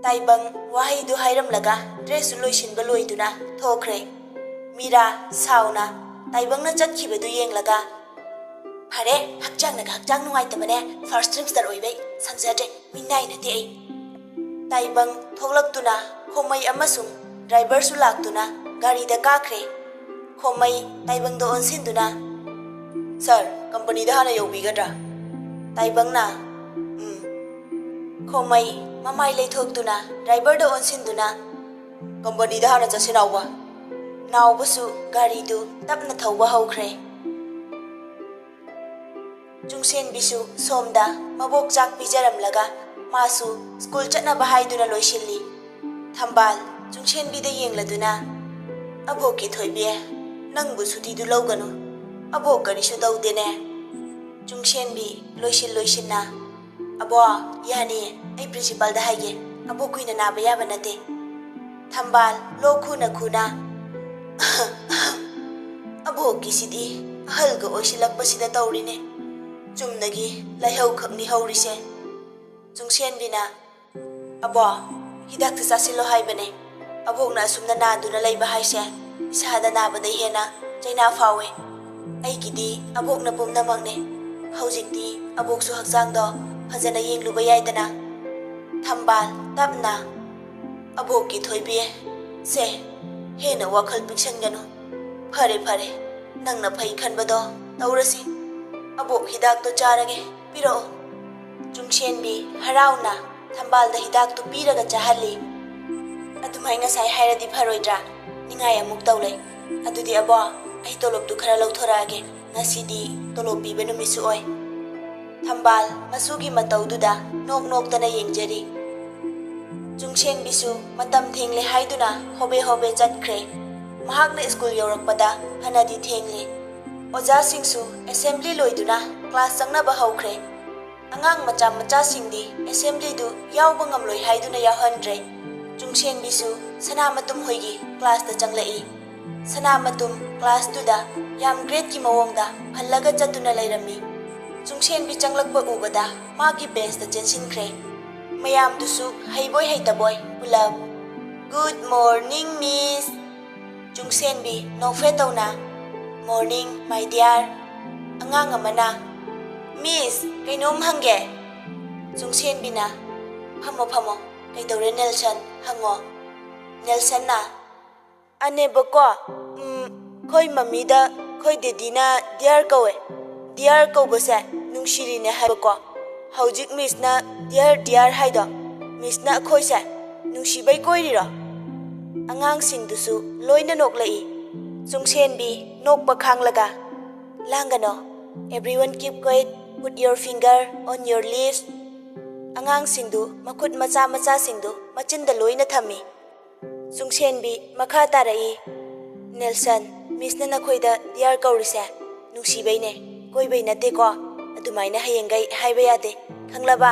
ꯇꯥꯏꯕꯪ ꯋꯥꯍꯩꯗꯨ ꯍꯥꯏꯔꯝꯂꯒ ꯗ꯭ꯔꯦꯁꯁꯨ ꯂꯣꯏꯁꯤꯟꯕ ꯂꯣꯏꯗꯨꯅ ꯊꯣꯛꯈ꯭ꯔꯦ꯫ ꯃꯤꯔꯥ ꯁꯥꯎꯅ ꯇꯥꯏꯕꯪꯅ ꯆꯠꯈꯤꯕꯗꯨ ꯌꯦꯡꯂꯒ, "ꯐꯔꯦ, ꯍꯛꯆꯥꯡꯅꯒ ꯍꯛꯆꯥꯡ ꯅꯨꯡꯉꯥꯏꯇꯕꯅꯦ, ꯐꯥꯔꯁ ꯇ꯭ꯔꯤꯝꯁꯇꯔ ꯑꯣꯏꯕꯩ, ꯁꯪꯖꯗ꯭ꯔꯦ, ꯃꯤꯅꯥꯏ ꯅꯠꯇꯦ ꯑꯩ꯫" ꯇꯥꯏꯕꯪ ꯊꯣꯛꯂꯛꯇꯨꯅ ꯈꯣꯃꯩ ꯑꯃꯁꯨꯡ ꯗ꯭ꯔꯥꯏꯚꯔꯁꯨ ꯂꯥꯛꯇꯨꯅ ꯒꯥꯔꯤꯗ ꯀꯥꯈ꯭ꯔꯦ꯫ ꯈꯣꯃꯩ ꯇꯥꯏꯕꯪꯗ ꯑꯣꯟꯁꯤꯟꯗꯨꯅ, "ꯁꯥꯔ, ꯀꯝꯄꯅꯤꯗ ꯍꯥꯟꯅ ꯌꯧꯕꯤꯒꯗ꯭ꯔꯥ?" ꯇꯥꯏꯕꯪꯅ, "ꯎꯝ꯫" ꯈꯣꯃꯩ ꯃꯃꯥꯏ ꯂꯩꯊꯣꯛꯇꯨꯅ ꯗ꯭ꯔꯥꯏꯚꯔꯗ ꯑꯣꯟꯁꯤꯟꯗꯨꯅ, "ꯀꯝꯄꯅꯤꯗ ꯍꯥꯟꯅ ꯆꯠꯁꯤ, ꯅꯥꯎꯕ꯫" ꯅꯥꯎꯕꯁꯨ ꯒꯥꯔꯤꯗꯨ ꯇꯞꯅ ꯊꯧꯕ ꯍꯧꯈ꯭ꯔꯦ꯫ ꯆꯨꯡꯁꯦꯟꯕꯤꯁꯨ ꯁꯣꯝꯗ ꯃꯕꯣꯛ ꯆꯥꯛ ꯄꯤꯖꯔꯝꯂꯒ ꯃꯥꯁꯨ ꯁ꯭ꯀꯨꯜ ꯆꯠꯅꯕ ꯍꯥꯏꯗꯨꯅ ꯂꯣꯏꯁꯤꯜꯂꯤ꯫ ꯊꯝꯕꯥꯜ ꯆꯨꯡꯁꯦꯟꯕꯤꯗ ꯌꯦꯡꯂꯗꯨꯅ, "ꯑꯕꯣꯛꯀꯤ ꯊꯣꯏꯕꯤ, ꯅꯪꯕꯨ ꯁꯨꯇꯤꯗꯨ ꯂꯧꯒꯅꯨ꯫ ꯑꯕꯣꯛ ꯀꯔꯤꯁꯨ ꯇꯧꯗꯦꯅꯦ?" ꯆꯨꯡꯁꯦꯟꯕꯤ ꯂꯣꯏꯁꯤꯟ ꯂꯣꯏꯁꯤꯟꯅ, "ꯑꯕꯣ, ꯌꯥꯅꯤ, ꯑꯩ ꯄ꯭ꯔꯤꯟꯁꯤꯄꯥꯜꯗ ꯍꯥꯏꯒꯦ꯫ ꯑꯕꯣꯛ ꯀꯨꯏꯅ ꯅꯥꯕ ꯌꯥꯕ ꯅꯠꯇꯦ꯫" ꯊꯝꯕꯥꯜ ꯂꯣꯛ ꯈꯨꯅ ꯈꯨꯅ, "ꯑꯕꯣꯛꯀꯤꯁꯤꯗꯤ ꯑꯍꯜꯒ ꯑꯣꯏꯁꯤꯜꯂꯛꯄꯁꯤꯗ ꯇꯧꯔꯤꯅꯦ꯫ ꯆꯨꯝꯅꯒꯤ ꯂꯥꯏꯍꯧ ꯈꯛꯅꯤ ꯍꯧꯔꯤꯁꯦ꯫" ꯆꯨꯡꯁꯦꯟꯕꯤꯅ, "ꯑꯕꯣ, ꯍꯤꯗꯥꯛꯇ ꯆꯥꯁꯤꯜꯂꯣ ꯍꯥꯏꯕꯅꯦ꯫ ꯑꯕꯣꯛꯅ ꯑꯁꯨꯝꯅ ꯅꯥꯗꯨꯅ ꯂꯩꯕ ꯍꯥꯏꯁꯦ ꯏꯁꯥꯗ ꯅꯥꯕꯗꯩ ꯍꯦꯟꯅ ꯆꯩꯅꯥ ꯐꯥꯎꯋꯦ꯫ ꯑꯩꯒꯤꯗꯤ ꯑꯕꯣꯛꯅ ꯄꯨꯝꯅꯃꯛꯅꯦ꯫ ꯍꯧꯖꯤꯛꯇꯤ ꯑꯕꯣꯛꯁꯨ ꯍꯛꯆꯥꯡꯗꯣ ꯐꯖꯅ ꯌꯦꯡꯂꯨꯕ ꯌꯥꯏꯗꯅ꯫" ꯊꯝꯕꯥꯜ, ꯇꯞꯅ, "ꯑꯕꯣꯛꯀꯤ ꯊꯣꯏꯕꯤ, ꯁꯦ, ꯍꯦꯟꯅ ꯋꯥꯈꯜ ꯄꯤꯛꯁꯟꯒꯅꯨ꯫ ꯐꯔꯦ, ꯐꯔꯦ, ꯅꯪꯅ ꯐꯩ ꯈꯟꯕꯗꯣ ꯇꯧꯔꯁꯤ꯫ ꯑꯕꯣꯛ ꯍꯤꯗꯥꯛꯇꯣ ꯆꯥꯔꯒꯦ, ꯄꯤꯔꯛꯑꯣ꯫" ꯆꯨꯡꯁꯦꯟꯕꯤ ꯍꯔꯥꯎꯅ ꯊꯝꯕꯥꯜꯗ ꯍꯤꯗꯥꯛꯇꯨ ꯄꯤꯔꯒ ꯆꯥꯍꯜꯂꯤ꯫ "ꯑꯗꯨꯃꯥꯏ ꯉꯁꯥꯏ ꯍꯥꯏꯔꯗꯤ ꯐꯔꯣꯏꯗ꯭ꯔꯥ? ꯅꯤꯡꯉꯥꯏ ꯑꯃꯨꯛ ꯇꯧ ꯂꯩ꯫ ꯑꯗꯨꯗꯤ ꯑꯕꯣ, ꯑꯩ ꯇꯣꯂꯣꯞꯇꯨ ꯈꯔ ꯂꯧꯊꯣꯔꯛꯑꯒꯦ꯫ ꯉꯁꯤꯗꯤ ꯇꯣꯂꯣꯞ ꯄꯤꯕ ꯅꯨꯃꯤꯠꯁꯨ ꯑꯣꯏ꯫" ꯊꯝꯕꯥꯜ ꯃꯁꯨꯒꯤ ꯃꯇꯧꯗꯨꯗ ꯅꯣꯛ ꯅꯣꯛꯇꯅ ꯌꯦꯡꯖꯔꯤ꯫ ꯆꯨꯡꯁꯦꯟꯕꯤꯁꯨ ꯃꯇꯝ ꯊꯦꯡꯂꯦ ꯍꯥꯏꯗꯨꯅ ꯍꯣꯕꯦ ꯍꯣꯕꯦ ꯆꯠꯈ꯭ꯔꯦ꯫ ꯃꯍꯥꯛꯅ ꯁ꯭ꯀꯨꯜ ꯌꯧꯔꯛꯄꯗ ꯐꯅꯗꯤ ꯊꯦꯡꯂꯦ꯫ ꯑꯣꯖꯥꯁꯤꯡꯁꯨ ꯑꯦꯁꯦꯝꯕ꯭ꯂꯤ ꯂꯣꯏꯗꯨꯅ ꯀ꯭ꯂꯥꯁ ꯆꯪꯅꯕ ꯍꯧꯈ꯭ꯔꯦ꯫ ꯑꯉꯥꯡ ꯃꯆꯥ ꯃꯆꯥꯁꯤꯡꯗꯤ ꯑꯦꯁꯦꯝꯕ꯭ꯂꯤꯗꯨ ꯌꯥꯎꯕ ꯉꯝꯂꯣꯏ ꯍꯥꯏꯗꯨꯅ ꯌꯥꯎꯍꯟꯗ꯭ꯔꯦ꯫ ꯆꯨꯡꯁꯦꯟꯕꯤꯁꯨ ꯁꯅꯥꯃꯇꯨꯝ ꯍꯣꯏꯒꯤ ꯀ꯭ꯂꯥꯁꯇ ꯆꯪꯂꯛꯏ꯫ ꯁꯅꯥꯃꯇꯨꯝ ꯀ꯭ꯂꯥꯁꯇꯨꯗ ꯌꯥꯝ ꯒ꯭ꯔꯦꯠꯀꯤ ꯃꯑꯣꯡꯗ ꯍꯜꯂꯒ ꯆꯠꯇꯨꯅ ꯂꯩꯔꯝꯃꯤ꯫ ꯆꯨꯡꯁꯦꯟꯕꯤ ꯆꯪꯂꯛꯄ ꯎꯕꯗ ꯃꯥꯒꯤ ꯕꯦꯟꯁꯇ ꯆꯦꯟꯁꯤꯟꯈ꯭ꯔꯦ꯫ ꯃꯌꯥꯝꯗꯨꯁꯨ ꯍꯩꯕꯣꯏ ꯍꯩꯇꯕꯣꯏ ꯄꯨꯂꯞ, "Good morning, Miss!" ꯆꯨꯡꯁꯦꯟꯕꯤ ꯅꯣꯛꯐꯦꯠ ꯇꯧꯅ, "Morning, my dear!" ꯑꯉꯥꯡ ꯑꯃꯅ, "Miss, ꯀꯩꯅꯣꯝ ꯍꯪꯒꯦ?" ꯆꯨꯡꯁꯦꯟꯕꯤꯅ, "ꯐꯝꯃꯣ, ꯐꯝꯃꯣ꯫ ꯀꯩꯗꯧꯔꯦ, ꯅꯦꯜꯁꯟ? ꯍꯪꯉꯣ꯫" ꯅꯦꯜꯁꯟꯅ, "ꯑꯅꯦꯕꯀꯣ, ꯎꯝ, ꯑꯩꯈꯣꯏ ꯃꯝꯃꯤꯗ ꯑꯩꯈꯣꯏ ꯗꯦꯗꯤꯅ dear ꯀꯧꯋꯦ꯫ Dear ꯀꯧꯕꯁꯦ ꯅꯨꯡꯁꯤꯔꯤꯅꯦ ꯍꯥꯏꯕꯀꯣ꯫ ꯍꯧꯖꯤꯛ ꯃꯤꯁꯅ dear, dear ꯍꯥꯏꯗꯣ, ꯃꯤꯁꯅ ꯑꯩꯈꯣꯏꯁꯦ ꯅꯨꯡꯁꯤꯕꯩ ꯀꯣꯏꯔꯤꯔꯣ?" ꯑꯉꯥꯡꯁꯤꯡꯗꯨꯁꯨ ꯂꯣꯏꯅ ꯅꯣꯛꯂꯛꯏ꯫ ꯆꯨꯡꯁꯦꯟꯕꯤ ꯅꯣꯛꯄ ꯈꯥꯡꯂꯒ, "ꯂꯥꯡꯒꯅꯣ꯫ Everyone keep quiet, put your finger on your lips." ꯑꯉꯥꯡꯁꯤꯡꯗꯨ ꯃꯈꯨꯠ ꯃꯆꯥ ꯃꯆꯥꯁꯤꯡꯗꯨ ꯃꯆꯤꯟꯗ ꯂꯣꯏꯅ ꯊꯝꯃꯤ꯫ ꯆꯨꯡꯁꯦꯟꯕꯤ ꯃꯈꯥ ꯇꯥꯔꯛꯏ, "ꯅꯦꯜꯁꯟ, ꯃꯤꯁꯅ ꯅꯈꯣꯏꯗ dear ꯀꯧꯔꯤꯁꯦ ꯅꯨꯡꯁꯤꯕꯩꯅꯦ, ꯀꯣꯏꯕꯩ ꯅꯠꯇꯦꯀꯣ꯫ ꯑꯗꯨꯃꯥꯏꯅ ꯍꯌꯦꯡꯒꯩ ꯍꯥꯏꯕ ꯌꯥꯗꯦ, ꯈꯪꯂꯕ?"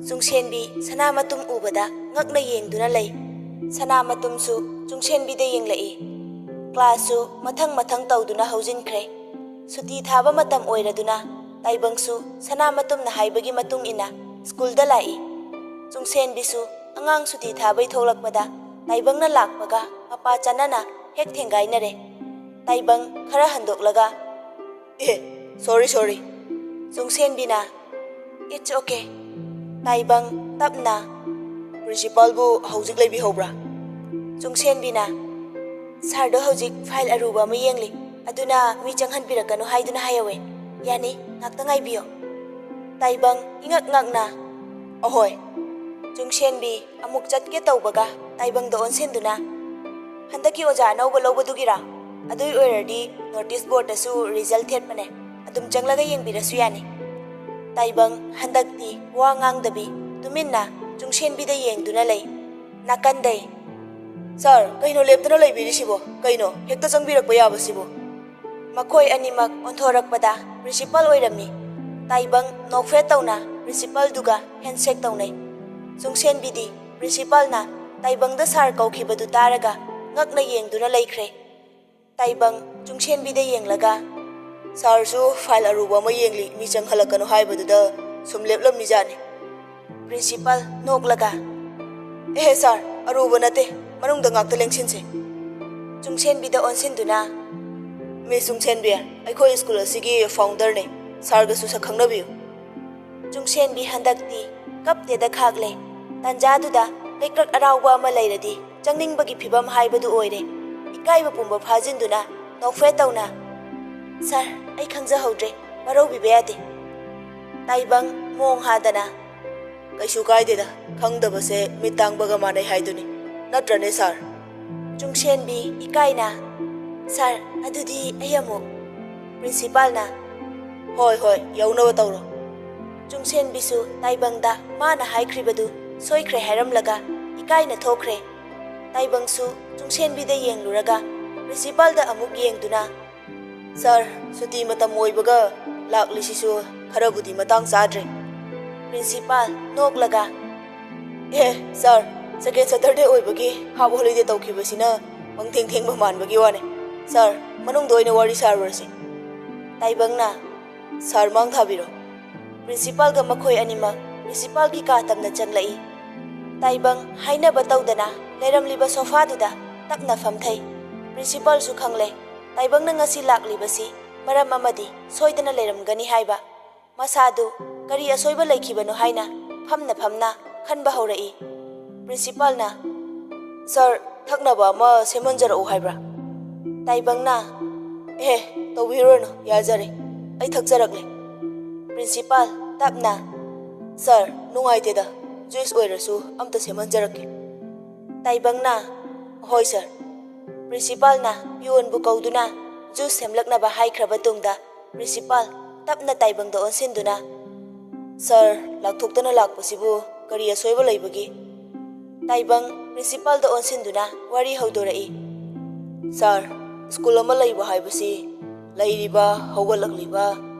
ꯆꯨꯡꯁꯦꯟꯕꯤ ꯁꯅꯥꯃꯇꯨꯝ ꯎꯕꯗ ꯉꯛꯅ ꯌꯦꯡꯗꯨꯅ ꯂꯩ꯫ ꯁꯅꯥꯃꯇꯨꯝꯁꯨ ꯆꯨꯡꯁꯦꯟꯕꯤꯗ ꯌꯦꯡꯂꯛꯏ꯫ ꯀ꯭ꯂꯥꯁꯁꯨ ꯃꯊꯪ ꯃꯊꯪ ꯇꯧꯗꯨꯅ ꯍꯧꯖꯤꯟꯈ꯭ꯔꯦ꯫ ꯁꯨꯇꯤ ꯊꯥꯕ ꯃꯇꯝ ꯑꯣꯏꯔꯗꯨꯅ ꯇꯥꯏꯕꯪꯁꯨ ꯁꯅꯥꯃꯇꯨꯝꯅ ꯍꯥꯏꯕꯒꯤ ꯃꯇꯨꯡ ꯏꯟꯅ ꯁ꯭ꯀꯨꯜꯗ ꯂꯥꯛꯏ꯫ ꯆꯨꯡꯁꯦꯟꯕꯤꯁꯨ ꯑꯉꯥꯡ ꯁꯨꯇꯤ ꯊꯥꯕꯩ ꯊꯣꯛꯂꯛꯄꯗ ꯇꯥꯏꯕꯪꯅ ꯂꯥꯛꯄꯒ ꯃꯄꯥ ꯆꯥꯟꯅꯅ ꯍꯦꯛ ꯊꯦꯡꯒꯥꯏꯅꯔꯦ꯫ ꯇꯥꯏꯕꯪ ꯈꯔ ꯍꯟꯗꯣꯛꯂꯒ, "ꯑꯦ, sorry, sorry꯫" ꯆꯨꯡꯁꯦꯟꯕꯤꯅ, "It's okay꯫" ꯇꯥꯏꯕꯪ ꯇꯞꯅ, "ꯄ꯭ꯔꯤꯟꯁꯤꯄꯥꯜꯕꯨ ꯍꯧꯖꯤꯛ ꯂꯩꯕꯤꯍꯧꯕ꯭ꯔꯥ?" ꯆꯨꯡꯁꯦꯟꯕꯤꯅ, "ꯁꯥꯔꯗꯣ ꯍꯧꯖꯤꯛ ꯐꯥꯏꯜ ꯑꯔꯨꯕ ꯑꯃ ꯌꯦꯡꯂꯤ, ꯑꯗꯨꯅ ꯃꯤ ꯆꯪꯍꯟꯕꯤꯔꯛꯀꯅꯨ ꯍꯥꯏꯗꯨꯅ ꯍꯥꯏꯍꯧꯋꯦ꯫ ꯌꯥꯅꯤ, ꯉꯥꯛꯇ ꯉꯥꯏꯕꯤꯌꯣ꯫" ꯇꯥꯏꯕꯪ ꯏꯉꯛ ꯉꯛꯅ, "ꯑꯍꯣꯏ꯫" ꯆꯨꯡꯁꯦꯟꯕꯤ ꯑꯃꯨꯛ ꯆꯠꯀꯦ ꯇꯧꯕꯒ ꯇꯥꯏꯕꯪꯗ ꯑꯣꯟꯁꯤꯟꯗꯨꯅ, "ꯍꯟꯗꯛꯀꯤ ꯑꯣꯖꯥ ꯑꯅꯧꯕ ꯂꯧꯕꯗꯨꯒꯤꯔꯥ? ꯑꯗꯨꯏ ꯑꯣꯏꯔꯗꯤ ꯅꯣꯇꯤꯁ ꯕꯣꯔꯗꯇꯁꯨ ꯔꯤꯖꯜ ꯊꯦꯠꯄꯅꯦ, ꯑꯗꯨꯝ ꯆꯪꯂꯒ ꯌꯦꯡꯕꯤꯔꯁꯨ ꯌꯥꯅꯤ꯫" ꯇꯥꯏꯕꯪ ꯍꯟꯗꯛꯇꯤ ꯋꯥ ꯉꯥꯡꯗꯕꯤ ꯇꯨꯃꯤꯟꯅ ꯆꯨꯡꯁꯦꯟꯕꯤꯗ ꯌꯦꯡꯗꯨꯅ ꯂꯩ꯫ ꯅꯥꯀꯟꯗꯩ, "ꯁꯥꯔ, ꯀꯩꯅꯣ ꯂꯦꯞꯇꯅ ꯂꯩꯕꯤꯔꯤꯁꯤꯕꯣ? ꯀꯩꯅꯣ, ꯍꯦꯛꯇ ꯆꯪꯕꯤꯔꯛꯄ ꯌꯥꯕꯁꯤꯕꯨ?" ꯃꯈꯣꯏ ꯑꯅꯤꯃꯛ ꯑꯣꯟꯊꯣꯔꯛꯄꯗ ꯄ꯭ꯔꯤꯟꯁꯤꯄꯥꯜ ꯑꯣꯏꯔꯝꯃꯤ꯫ ꯇꯥꯏꯕꯪ ꯅꯣꯛꯐꯦꯠ ꯇꯧꯅ ꯄ꯭ꯔꯤꯟꯁꯤꯄꯥꯜꯗꯨꯒ ꯍꯦꯟꯁꯦꯛ ꯇꯧꯅꯩ꯫ ꯆꯨꯡꯁꯦꯟꯕꯤꯗꯤ ꯄ꯭ꯔꯤꯟꯁꯤꯄꯥꯜꯅ ꯇꯥꯏꯕꯪꯗ ꯁꯥꯔ ꯀꯧꯈꯤꯕꯗꯨ ꯇꯥꯔꯒ ꯉꯛꯅ ꯌꯦꯡꯗꯨꯅ ꯂꯩꯈ꯭ꯔꯦ꯫ ꯇꯥꯏꯕꯪ ꯆꯨꯡꯁꯦꯟꯕꯤꯗ ꯌꯦꯡꯂꯒ, "ꯁꯥꯔꯁꯨ ꯐꯥꯏꯜ ꯑꯔꯨꯕ ꯑꯃ ꯌꯦꯡꯂꯤ, ꯃꯤ ꯆꯪꯍꯜꯂꯛꯀꯅꯨ ꯍꯥꯏꯕꯗꯨꯗ ꯁꯨꯝ ꯂꯦꯞꯂꯝꯃꯤꯖꯥꯠꯅꯤ꯫" ꯄ꯭ꯔꯤꯟꯁꯤꯄꯥꯜ ꯅꯣꯛꯂꯒ, "ꯑꯦꯍꯦ ꯁꯥꯔ, ꯑꯔꯨꯕ ꯅꯠꯇꯦ, ꯃꯅꯨꯡꯗ ꯉꯥꯛꯇ ꯂꯦꯡꯁꯤꯟꯁꯦ꯫" ꯆꯨꯡꯁꯦꯟꯕꯤꯗ ꯑꯣꯟꯁꯤꯟꯗꯨꯅ, "ꯃꯤꯁ ꯆꯨꯡꯁꯦꯟꯕꯤ, ꯑꯩꯈꯣꯏ ꯁ꯭ꯀꯨꯜ ꯑꯁꯤꯒꯤ ꯐꯥꯎꯟꯗꯔꯅꯦ, ꯁꯥꯔꯒꯁꯨ ꯁꯛ ꯈꯪꯅꯕꯤꯌꯨ꯫" ꯆꯨꯡꯁꯦꯟꯕꯤ ꯍꯟꯗꯛꯇꯤ ꯀꯞꯇꯦꯗ ꯈꯥꯛꯂꯦ꯫ ꯇꯟꯖꯥꯗꯨꯗ ꯂꯩꯀ꯭ꯔꯛ ꯑꯔꯥꯎꯕ ꯑꯃ ꯂꯩꯔꯗꯤ ꯆꯪꯅꯤꯡꯕꯒꯤ ꯐꯤꯕꯝ ꯍꯥꯏꯕꯗꯨ ꯑꯣꯏꯔꯦ꯫ ꯏꯀꯥꯏꯕ ꯄꯨꯝꯕ ꯐꯥꯖꯤꯟꯗꯨꯅ ꯅꯣꯛꯐꯦꯠ ꯇꯧꯅ, "ꯁꯥꯔ, ꯑꯩ ꯈꯪꯖꯍꯧꯗ꯭ꯔꯦ, ꯋꯥꯔꯧꯕꯤꯕ ꯌꯥꯗꯦ꯫" ꯇꯥꯏꯕꯪ ꯃꯣꯡ ꯍꯥꯗꯅ, "ꯀꯩꯁꯨ ꯀꯥꯏꯗꯦꯗ, ꯈꯪꯗꯕꯁꯦ ꯃꯤꯠ ꯇꯥꯡꯕꯒ ꯃꯥꯟꯅꯩ ꯍꯥꯏꯗꯨꯅꯤ, ꯅꯠꯇ꯭ꯔꯅꯦ ꯁꯥꯔ?" ꯆꯨꯡꯁꯦꯟꯕꯤ ꯏꯀꯥꯏꯅ, "ꯁꯥꯔ, ꯑꯗꯨꯗꯤ ꯑꯩ ꯑꯃꯨꯛ꯫" ꯄ꯭ꯔꯤꯟꯁꯤꯄꯥꯜꯅ, "ꯍꯣꯏ, ꯍꯣꯏ, ꯌꯧꯅꯕ ꯇꯧꯔꯣ꯫" ꯆꯨꯡꯁꯦꯟꯕꯤꯁꯨ ꯇꯥꯏꯕꯪꯗ ꯃꯥꯅ ꯍꯥꯏꯈ꯭ꯔꯤꯕꯗꯨ ꯁꯣꯏꯈ꯭ꯔꯦ ꯍꯥꯏꯔꯝꯂꯒ ꯏꯀꯥꯏꯅ ꯊꯣꯛꯈ꯭ꯔꯦ꯫ ꯇꯥꯏꯕꯪꯁꯨ ꯆꯨꯡꯁꯦꯟꯕꯤꯗ ꯌꯦꯡꯂꯨꯔꯒ ꯄ꯭ꯔꯤꯟꯁꯤꯄꯥꯜꯗ ꯑꯃꯨꯛ ꯌꯦꯡꯗꯨꯅ, "ꯁꯥꯔ, ꯁꯨꯇꯤ ꯃꯇꯝ ꯑꯣꯏꯕꯒ ꯂꯥꯛꯂꯤꯁꯤꯁꯨ ꯈꯔꯕꯨꯗꯤ ꯃꯇꯥꯡ ꯆꯥꯗ꯭ꯔꯦ꯫" ꯄ꯭ꯔꯤꯟꯁꯤꯄꯥꯜ ꯅꯣꯛꯂꯒ, "ꯑꯦ ꯁꯥꯔ, ꯁꯦꯀꯦꯟ ꯁꯇꯔꯗꯦ ꯑꯣꯏꯕꯒꯤ ꯍꯥꯞ ꯍꯣꯂꯤꯗꯦ ꯇꯧꯈꯤꯕꯁꯤꯅ ꯄꯪꯊꯦꯡ ꯊꯦꯡꯕ ꯃꯥꯟꯕꯒꯤ ꯋꯥꯅꯦ꯫ ꯁꯥꯔ, ꯃꯅꯨꯡꯗ ꯑꯣꯏꯅ ꯋꯥꯔꯤ ꯁꯥꯔꯨꯔꯁꯤ꯫" ꯇꯥꯏꯕꯪꯅ, "ꯁꯥꯔ ꯃꯥꯡ ꯊꯥꯕꯤꯔꯣ꯫" ꯄ꯭ꯔꯤꯟꯁꯤꯄꯥꯜꯒ ꯃꯈꯣꯏ ꯑꯅꯤꯃꯛ ꯄ꯭ꯔꯤꯟꯁꯤꯄꯥꯜꯒꯤ ꯀꯥ ꯇꯝꯅ ꯆꯪꯂꯛꯏ꯫ ꯇꯥꯏꯕꯪ ꯍꯥꯏꯅꯕ ꯇꯧꯗꯅ ꯂꯩꯔꯝꯂꯤꯕ ꯁꯣꯐꯥꯗꯨꯗ ꯇꯞꯅ ꯐꯝꯊꯩ꯫ ꯄ꯭ꯔꯤꯟꯁꯤꯄꯥꯜꯁꯨ ꯈꯪꯂꯦ, ꯇꯥꯏꯕꯪꯅ ꯉꯁꯤ ꯂꯥꯛꯂꯤꯕꯁꯤ ꯃꯔꯝ ꯑꯃꯗꯤ ꯁꯣꯏꯗꯅ ꯂꯩꯔꯝꯒꯅꯤ ꯍꯥꯏꯕ꯫ ꯃꯁꯥꯗꯨ ꯀꯔꯤ ꯑꯁꯣꯏꯕ ꯂꯩꯈꯤꯕꯅꯣ ꯍꯥꯏꯅ ꯐꯝꯅ ꯐꯝꯅ ꯈꯟꯕ ꯍꯧꯔꯛꯏ꯫ ꯄ꯭ꯔꯤꯟꯁꯤꯄꯥꯜꯅ, "ꯁꯥꯔ, ꯊꯛꯅꯕ ꯑꯃ ꯁꯦꯝꯍꯟꯖꯔꯛꯎ ꯍꯥꯏꯕ꯭ꯔꯥ?" ꯇꯥꯏꯕꯪꯅ, "ꯑꯦ, ꯇꯧꯕꯤꯔꯨꯔꯅꯨ, ꯌꯥꯖꯔꯦ, ꯑꯩ ꯊꯛꯆꯔꯛꯂꯦ꯫" ꯄ꯭ꯔꯤꯟꯁꯤꯄꯥꯜ ꯇꯞꯅ, "ꯁꯥꯔ, ꯅꯨꯡꯉꯥꯏꯇꯦꯗ, ꯖꯨꯏꯁ ꯑꯣꯏꯔꯁꯨ ꯑꯝꯇ ꯁꯦꯝꯍꯟꯖꯔꯛꯀꯦ꯫" ꯇꯥꯏꯕꯪꯅ, "ꯍꯣꯏ ꯁꯥꯔ꯫" ꯄ꯭ꯔꯤꯟꯁꯤꯄꯥꯜꯅ ꯄꯤꯌꯣꯟꯕꯨ ꯀꯧꯗꯨꯅ ꯖꯨꯏꯁ ꯁꯦꯝꯂꯛꯅꯕ ꯍꯥꯏꯈ꯭ꯔꯕ ꯇꯨꯡꯗ, ꯄ꯭ꯔꯤꯟꯁꯤꯄꯥꯜ ꯇꯞꯅ ꯇꯥꯏꯕꯪꯗ ꯑꯣꯟꯁꯤꯟꯗꯨꯅ, "ꯁꯥꯔ, ꯂꯥꯛꯊꯣꯛꯇꯅ ꯂꯥꯛꯄꯁꯤꯕꯨ ꯀꯔꯤ ꯑꯁꯣꯏꯕ ꯂꯩꯕꯒꯦ?" ꯇꯥꯏꯕꯪ ꯄ꯭ꯔꯤꯟꯁꯤꯄꯥꯜꯗ ꯑꯣꯟꯁꯤꯟꯗꯨꯅ ꯋꯥꯔꯤ ꯍꯧꯗꯣꯔꯛꯏ꯫ "ꯁꯥꯔ, ꯁ꯭ꯀꯨꯜ ꯑꯃ ꯂꯩꯕ ꯍꯥꯏꯕꯁꯤ ꯂꯩꯔꯤꯕ, ꯍꯧꯒꯠꯂꯛꯂꯤꯕ,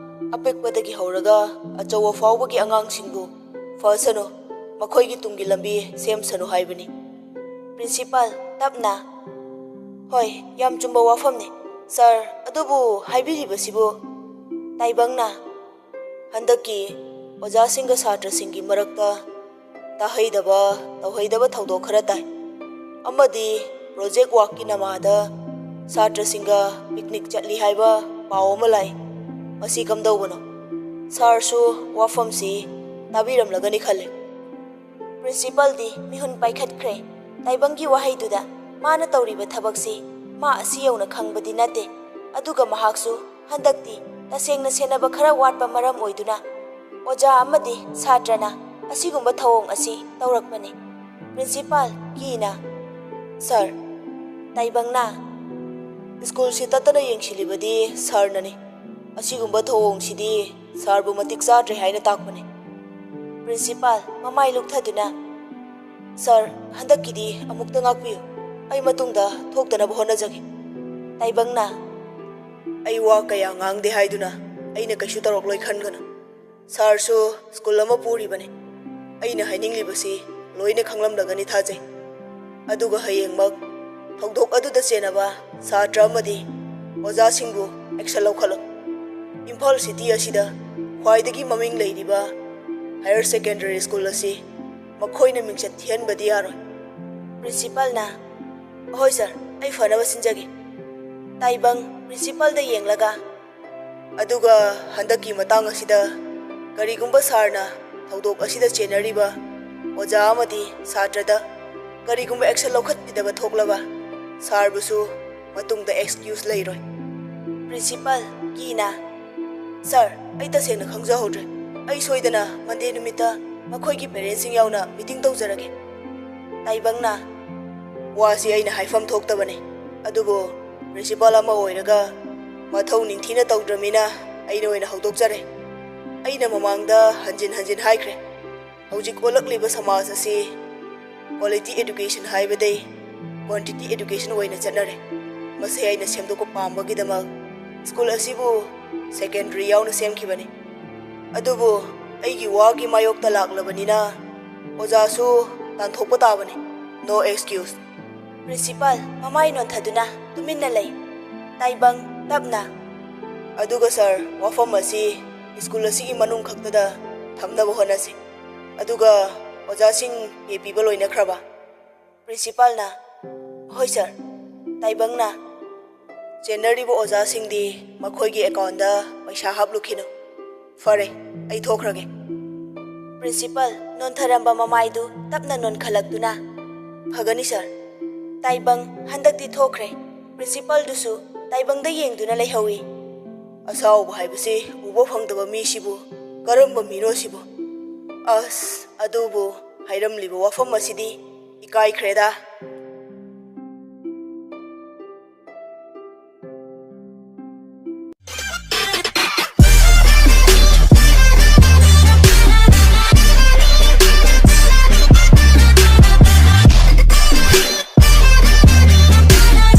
ꯑꯄꯤꯛꯄꯗꯒꯤ ꯍꯧꯔꯒ ꯑꯆꯧꯕ ꯐꯥꯎꯕꯒꯤ ꯑꯉꯥꯡꯁꯤꯡꯕꯨ ꯐꯁꯅꯨ, ꯃꯈꯣꯏꯒꯤ ꯇꯨꯡꯒꯤ ꯂꯝꯕꯤ ꯁꯦꯝꯁꯅꯨ ꯍꯥꯏꯕꯅꯤ꯫" ꯄ꯭ꯔꯤꯟꯁꯤꯄꯥꯜ ꯇꯞꯅ, "ꯍꯣꯏ, ꯌꯥꯝ ꯆꯨꯝꯕ ꯋꯥꯐꯝꯅꯤ, ꯁꯥꯔ, ꯑꯗꯨꯕꯨ ꯍꯥꯏꯕꯤꯔꯤꯕꯁꯤꯕꯨ?" ꯇꯥꯏꯕꯪꯅ, "ꯍꯟꯗꯛꯀꯤ ꯑꯣꯖꯥꯁꯤꯡꯒ ꯁꯥꯇ꯭ꯔꯁꯤꯡꯒꯤ ꯃꯔꯛꯇ ꯇꯥꯍꯩꯗꯕ, ꯇꯧꯍꯩꯗꯕ ꯊꯧꯗꯣꯛ ꯈꯔ ꯇꯥꯏ꯫ ꯑꯃꯗꯤ ꯄ꯭ꯔꯣꯖꯦꯛ ꯋꯥꯛꯀꯤ ꯅꯃꯥꯗ ꯁꯥꯇ꯭ꯔꯁꯤꯡꯒ ꯄꯤꯛꯅꯤꯛ ꯆꯠꯂꯤ ꯍꯥꯏꯕ ꯄꯥꯎ ꯑꯃ ꯂꯥꯛꯏ꯫ ꯃꯁꯤ ꯀꯝꯗꯧꯕꯅꯣ? ꯁꯥꯔꯁꯨ ꯋꯥꯐꯝꯁꯤ ꯇꯥꯕꯤꯔꯝꯂꯒꯅꯤ ꯈꯜꯂꯤ꯫" ꯄ꯭ꯔꯤꯟꯁꯤꯄꯥꯜꯗꯤ ꯃꯤꯍꯨꯟ ꯄꯥꯏꯈꯠꯈ꯭ꯔꯦ꯫ ꯇꯥꯏꯕꯪꯒꯤ ꯋꯥꯍꯩꯗꯨꯗ ꯃꯥꯅ ꯇꯧꯔꯤꯕ ꯊꯕꯛꯁꯤ ꯃꯥ ꯑꯁꯤ ꯌꯧꯅ ꯈꯪꯕꯗꯤ ꯅꯠꯇꯦ꯫ ꯑꯗꯨꯒ ꯃꯍꯥꯛꯁꯨ ꯍꯟꯗꯛꯇꯤ ꯇꯁꯦꯡꯅ ꯁꯦꯟꯅꯕ ꯈꯔ ꯋꯥꯠꯄ ꯃꯔꯝ ꯑꯣꯏꯗꯨꯅ ꯑꯣꯖꯥ ꯑꯃꯗꯤ ꯁꯥꯇ꯭ꯔꯅ ꯑꯁꯤꯒꯨꯝꯕ ꯊꯧꯑꯣꯡ ꯑꯁꯤ ꯇꯧꯔꯛꯄꯅꯤ꯫ ꯄ꯭ꯔꯤꯟꯁꯤꯄꯥꯜ ꯀꯤꯅ, "ꯁꯥꯔ, ꯇꯥꯏꯕꯪꯅ ꯁ꯭ꯀꯨꯜꯁꯤ ꯇꯠꯇꯅ ꯌꯦꯡꯁꯤꯜꯂꯤꯕꯗꯤ ꯁꯥꯔꯅꯅꯤ꯫ ꯑꯁꯤꯒꯨꯝꯕ ꯊꯧꯑꯣꯡꯁꯤꯗꯤ ꯁꯥꯔꯕꯨ ꯃꯇꯤꯛ ꯆꯥꯗ꯭ꯔꯦ ꯍꯥꯏꯅ ꯇꯥꯛꯄꯅꯤ꯫" ꯄ꯭ꯔꯤꯟꯁꯤꯄꯥꯜ ꯃꯃꯥꯏ ꯂꯨꯞꯊꯗꯨꯅ, "ꯁꯥꯔ, ꯍꯟꯗꯛꯀꯤꯗꯤ ꯑꯃꯨꯛꯇ ꯉꯥꯛꯄꯤꯌꯨ꯫ ꯑꯩ ꯃꯇꯨꯡꯗ ꯊꯣꯛꯇꯅꯕ ꯍꯣꯠꯅꯖꯒꯦ꯫" ꯇꯥꯏꯕꯪꯅ, "ꯑꯩ ꯋꯥ ꯀꯌꯥ ꯉꯥꯡꯗꯦ ꯍꯥꯏꯗꯨꯅ ꯑꯩꯅ ꯀꯩꯁꯨ ꯇꯧꯔꯛꯂꯣꯏ ꯈꯟꯒꯅꯨ꯫ ꯁꯥꯔꯁꯨ ꯁ꯭ꯀꯨꯜ ꯑꯃ ꯄꯨꯔꯤꯕꯅꯤ꯫ ꯑꯩꯅ ꯍꯥꯏꯅꯤꯡꯂꯤꯕꯁꯤ ꯂꯣꯏꯅ ꯈꯪꯂꯝꯂꯒꯅꯤ ꯊꯥꯖꯩ꯫ ꯑꯗꯨꯒ ꯍꯌꯦꯡꯃꯛ ꯊꯧꯗꯣꯛ ꯑꯗꯨꯗ ꯆꯦꯟꯅꯕ ꯁꯥꯇ꯭ꯔ ꯑꯃꯗꯤ ꯑꯣꯖꯥꯁꯤꯡꯕꯨ ꯑꯦꯛꯁꯟ ꯂꯧꯈꯠꯂꯨ꯫ ꯏꯝꯐꯥꯜ ꯁꯤꯇꯤ ꯑꯁꯤꯗ ꯈ꯭ꯋꯥꯏꯗꯒꯤ ꯃꯃꯤꯡ ꯂꯩꯔꯤꯕ ꯍꯥꯌꯔ ꯁꯦꯀꯦꯟꯗꯔꯤ ꯁ꯭ꯀꯨꯜ ꯑꯁꯤ ꯃꯈꯣꯏꯅ ꯃꯤꯡꯆꯠ ꯊꯤꯍꯟꯕꯗꯤ ꯌꯥꯔꯣꯏ꯫" ꯄ꯭ꯔꯤꯟꯁꯤꯄꯥꯜꯅ, "ꯍꯣꯏ ꯁꯥꯔ, ꯑꯩ ꯐꯅꯕ ꯁꯤꯟꯖꯒꯦ꯫" ꯇꯥꯏꯕꯪ ꯄ꯭ꯔꯤꯟꯁꯤꯄꯥꯜꯗ ꯌꯦꯡꯂꯒ, "ꯑꯗꯨꯒ ꯍꯟꯗꯛꯀꯤ ꯃꯇꯥꯡ ꯑꯁꯤꯗ ꯀꯔꯤꯒꯨꯝꯕ ꯁꯥꯔꯅ ꯊꯧꯗꯣꯛ ꯑꯁꯤꯗ ꯆꯦꯟꯅꯔꯤꯕ ꯑꯣꯖꯥ ꯑꯃꯗꯤ ꯁꯥꯇ꯭ꯔꯗ ꯀꯔꯤꯒꯨꯝꯕ action ꯂꯧꯈꯠꯄꯤꯗꯕ ꯊꯣꯛꯂꯕ ꯁꯥꯔꯕꯨꯁꯨ ꯃꯇꯨꯡꯗ excuse ꯂꯩꯔꯣꯏ꯫ ꯄ꯭ꯔꯤꯟꯁꯤꯄꯥꯜ ꯀꯤꯅ, "ꯁꯥꯔ, ꯑꯩ ꯇꯁꯦꯡꯅ ꯈꯪꯖꯍꯧꯗ꯭ꯔꯦ꯫ ꯑꯩ ꯁꯣꯏꯗꯅ ꯃꯟꯗꯦ ꯅꯨꯃꯤꯠꯇ ꯃꯈꯣꯏꯒꯤ ꯄꯦꯔꯦꯟꯁꯁꯤꯡ ꯌꯥꯎꯅ ꯃꯤꯇꯤꯡ ꯇꯧꯖꯔꯒꯦ꯫" ꯇꯥꯏꯕꯪꯅ, "ꯋꯥꯁꯤ ꯑꯩꯅ ꯍꯥꯏꯐꯝ ꯊꯣꯛꯇꯕꯅꯤ, ꯑꯗꯨꯕꯨ ꯄ꯭ꯔꯤꯟꯁꯤꯄꯥꯜ ꯑꯃ ꯑꯣꯏꯔꯒ ꯃꯊꯧ ꯅꯤꯡꯊꯤꯅ ꯇꯧꯗ꯭ꯔꯃꯤꯅ ꯑꯩꯅ ꯑꯣꯏꯅ ꯍꯧꯗꯣꯛꯆꯔꯦ꯫ ꯑꯩꯅ ꯃꯃꯥꯡꯗ ꯍꯟꯖꯤꯟ ꯍꯟꯖꯤꯟ ꯍꯥꯏꯈ꯭ꯔꯦ, ꯍꯧꯖꯤꯛ ꯑꯣꯜꯂꯛꯂꯤꯕ ꯁꯃꯥꯖ ꯑꯁꯤ quality education ꯍꯥꯏꯕꯗꯩ quantity education ꯑꯣꯏꯅ ꯆꯠꯅꯔꯦ꯫ ꯃꯁꯤ ꯑꯩꯅ ꯁꯦꯝꯗꯣꯛꯄ ꯄꯥꯝꯕꯒꯤꯗꯃꯛ ꯁ꯭ꯀꯨꯜ ꯑꯁꯤꯕꯨ secondary ꯌꯥꯎꯅ ꯁꯦꯝꯈꯤꯕꯅꯤ꯫ ꯑꯗꯨꯕꯨ ꯑꯩꯒꯤ ꯋꯥꯒꯤ ꯃꯥꯌꯣꯛꯇ ꯂꯥꯛꯂꯕꯅꯤꯅ ꯑꯣꯖꯥꯁꯨ ꯇꯥꯟꯊꯣꯛꯄ ꯇꯥꯕꯅꯤ꯫ No excuse꯫" ꯄ꯭ꯔꯤꯟꯁꯤꯄꯥꯜ ꯃꯃꯥꯏ ꯅꯣꯟꯊꯗꯨꯅ ꯇꯨꯃꯤꯟꯅ ꯂꯩ꯫ ꯇꯥꯏꯕꯪ ꯇꯞꯅ, "ꯑꯗꯨꯒ ꯁꯥꯔ, ꯋꯥꯐꯝ ꯑꯁꯤ ꯁ꯭ꯀꯨꯜ ꯑꯁꯤꯒꯤ ꯃꯅꯨꯡ ꯈꯛꯇꯗ ꯊꯝꯅꯕ ꯍꯣꯠꯅꯁꯤ꯫ ꯑꯗꯨꯒ ꯑꯣꯖꯥꯁꯤꯡ pay ꯄꯤꯕ ꯂꯣꯏꯅꯈ꯭ꯔꯕ?" ꯄ꯭ꯔꯤꯟꯁꯤꯄꯥꯜꯅ, "ꯍꯣꯏ ꯁꯥꯔ꯫" ꯇꯥꯏꯕꯪꯅ, "ꯆꯦꯟꯅꯔꯤꯕ ꯑꯣꯖꯥꯁꯤꯡꯗꯤ ꯃꯈꯣꯏꯒꯤ account ꯗ ꯄꯩꯁꯥ ꯍꯥꯞꯂꯨꯈꯤꯅꯨ꯫ ꯐꯔꯦ, ꯑꯩ ꯊꯣꯛꯈ꯭ꯔꯒꯦ꯫" ꯄ꯭ꯔꯤꯟꯁꯤꯄꯥꯜ ꯅꯣꯟꯊꯔꯝꯕ ꯃꯃꯥꯏꯗꯨ ꯇꯞꯅ ꯅꯣꯟꯈꯠꯂꯛꯇꯨꯅ, "ꯐꯒꯅꯤ ꯁꯥꯔ꯫" ꯇꯥꯏꯕꯪ ꯍꯟꯗꯛꯇꯤ ꯊꯣꯛꯈ꯭ꯔꯦ꯫ ꯄ꯭ꯔꯤꯟꯁꯤꯄꯥꯜꯗꯨꯁꯨ ꯇꯥꯏꯕꯪꯗ ꯌꯦꯡꯗꯨꯅ ꯂꯩꯍꯧꯏ꯫ "ꯑꯁꯥꯎꯕ ꯍꯥꯏꯕꯁꯤ ꯎꯕ ꯐꯪꯗꯕ ꯃꯤꯁꯤꯕꯨ ꯀꯔꯝꯕ ꯃꯤꯅꯣ ꯁꯤꯕꯨ? ꯑꯁ, ꯑꯗꯨꯕꯨ ꯍꯥꯏꯔꯝꯂꯤꯕ ꯋꯥꯐꯝ ꯑꯁꯤꯗꯤ ꯏꯀꯥꯏꯈ꯭ꯔꯦꯗ꯫"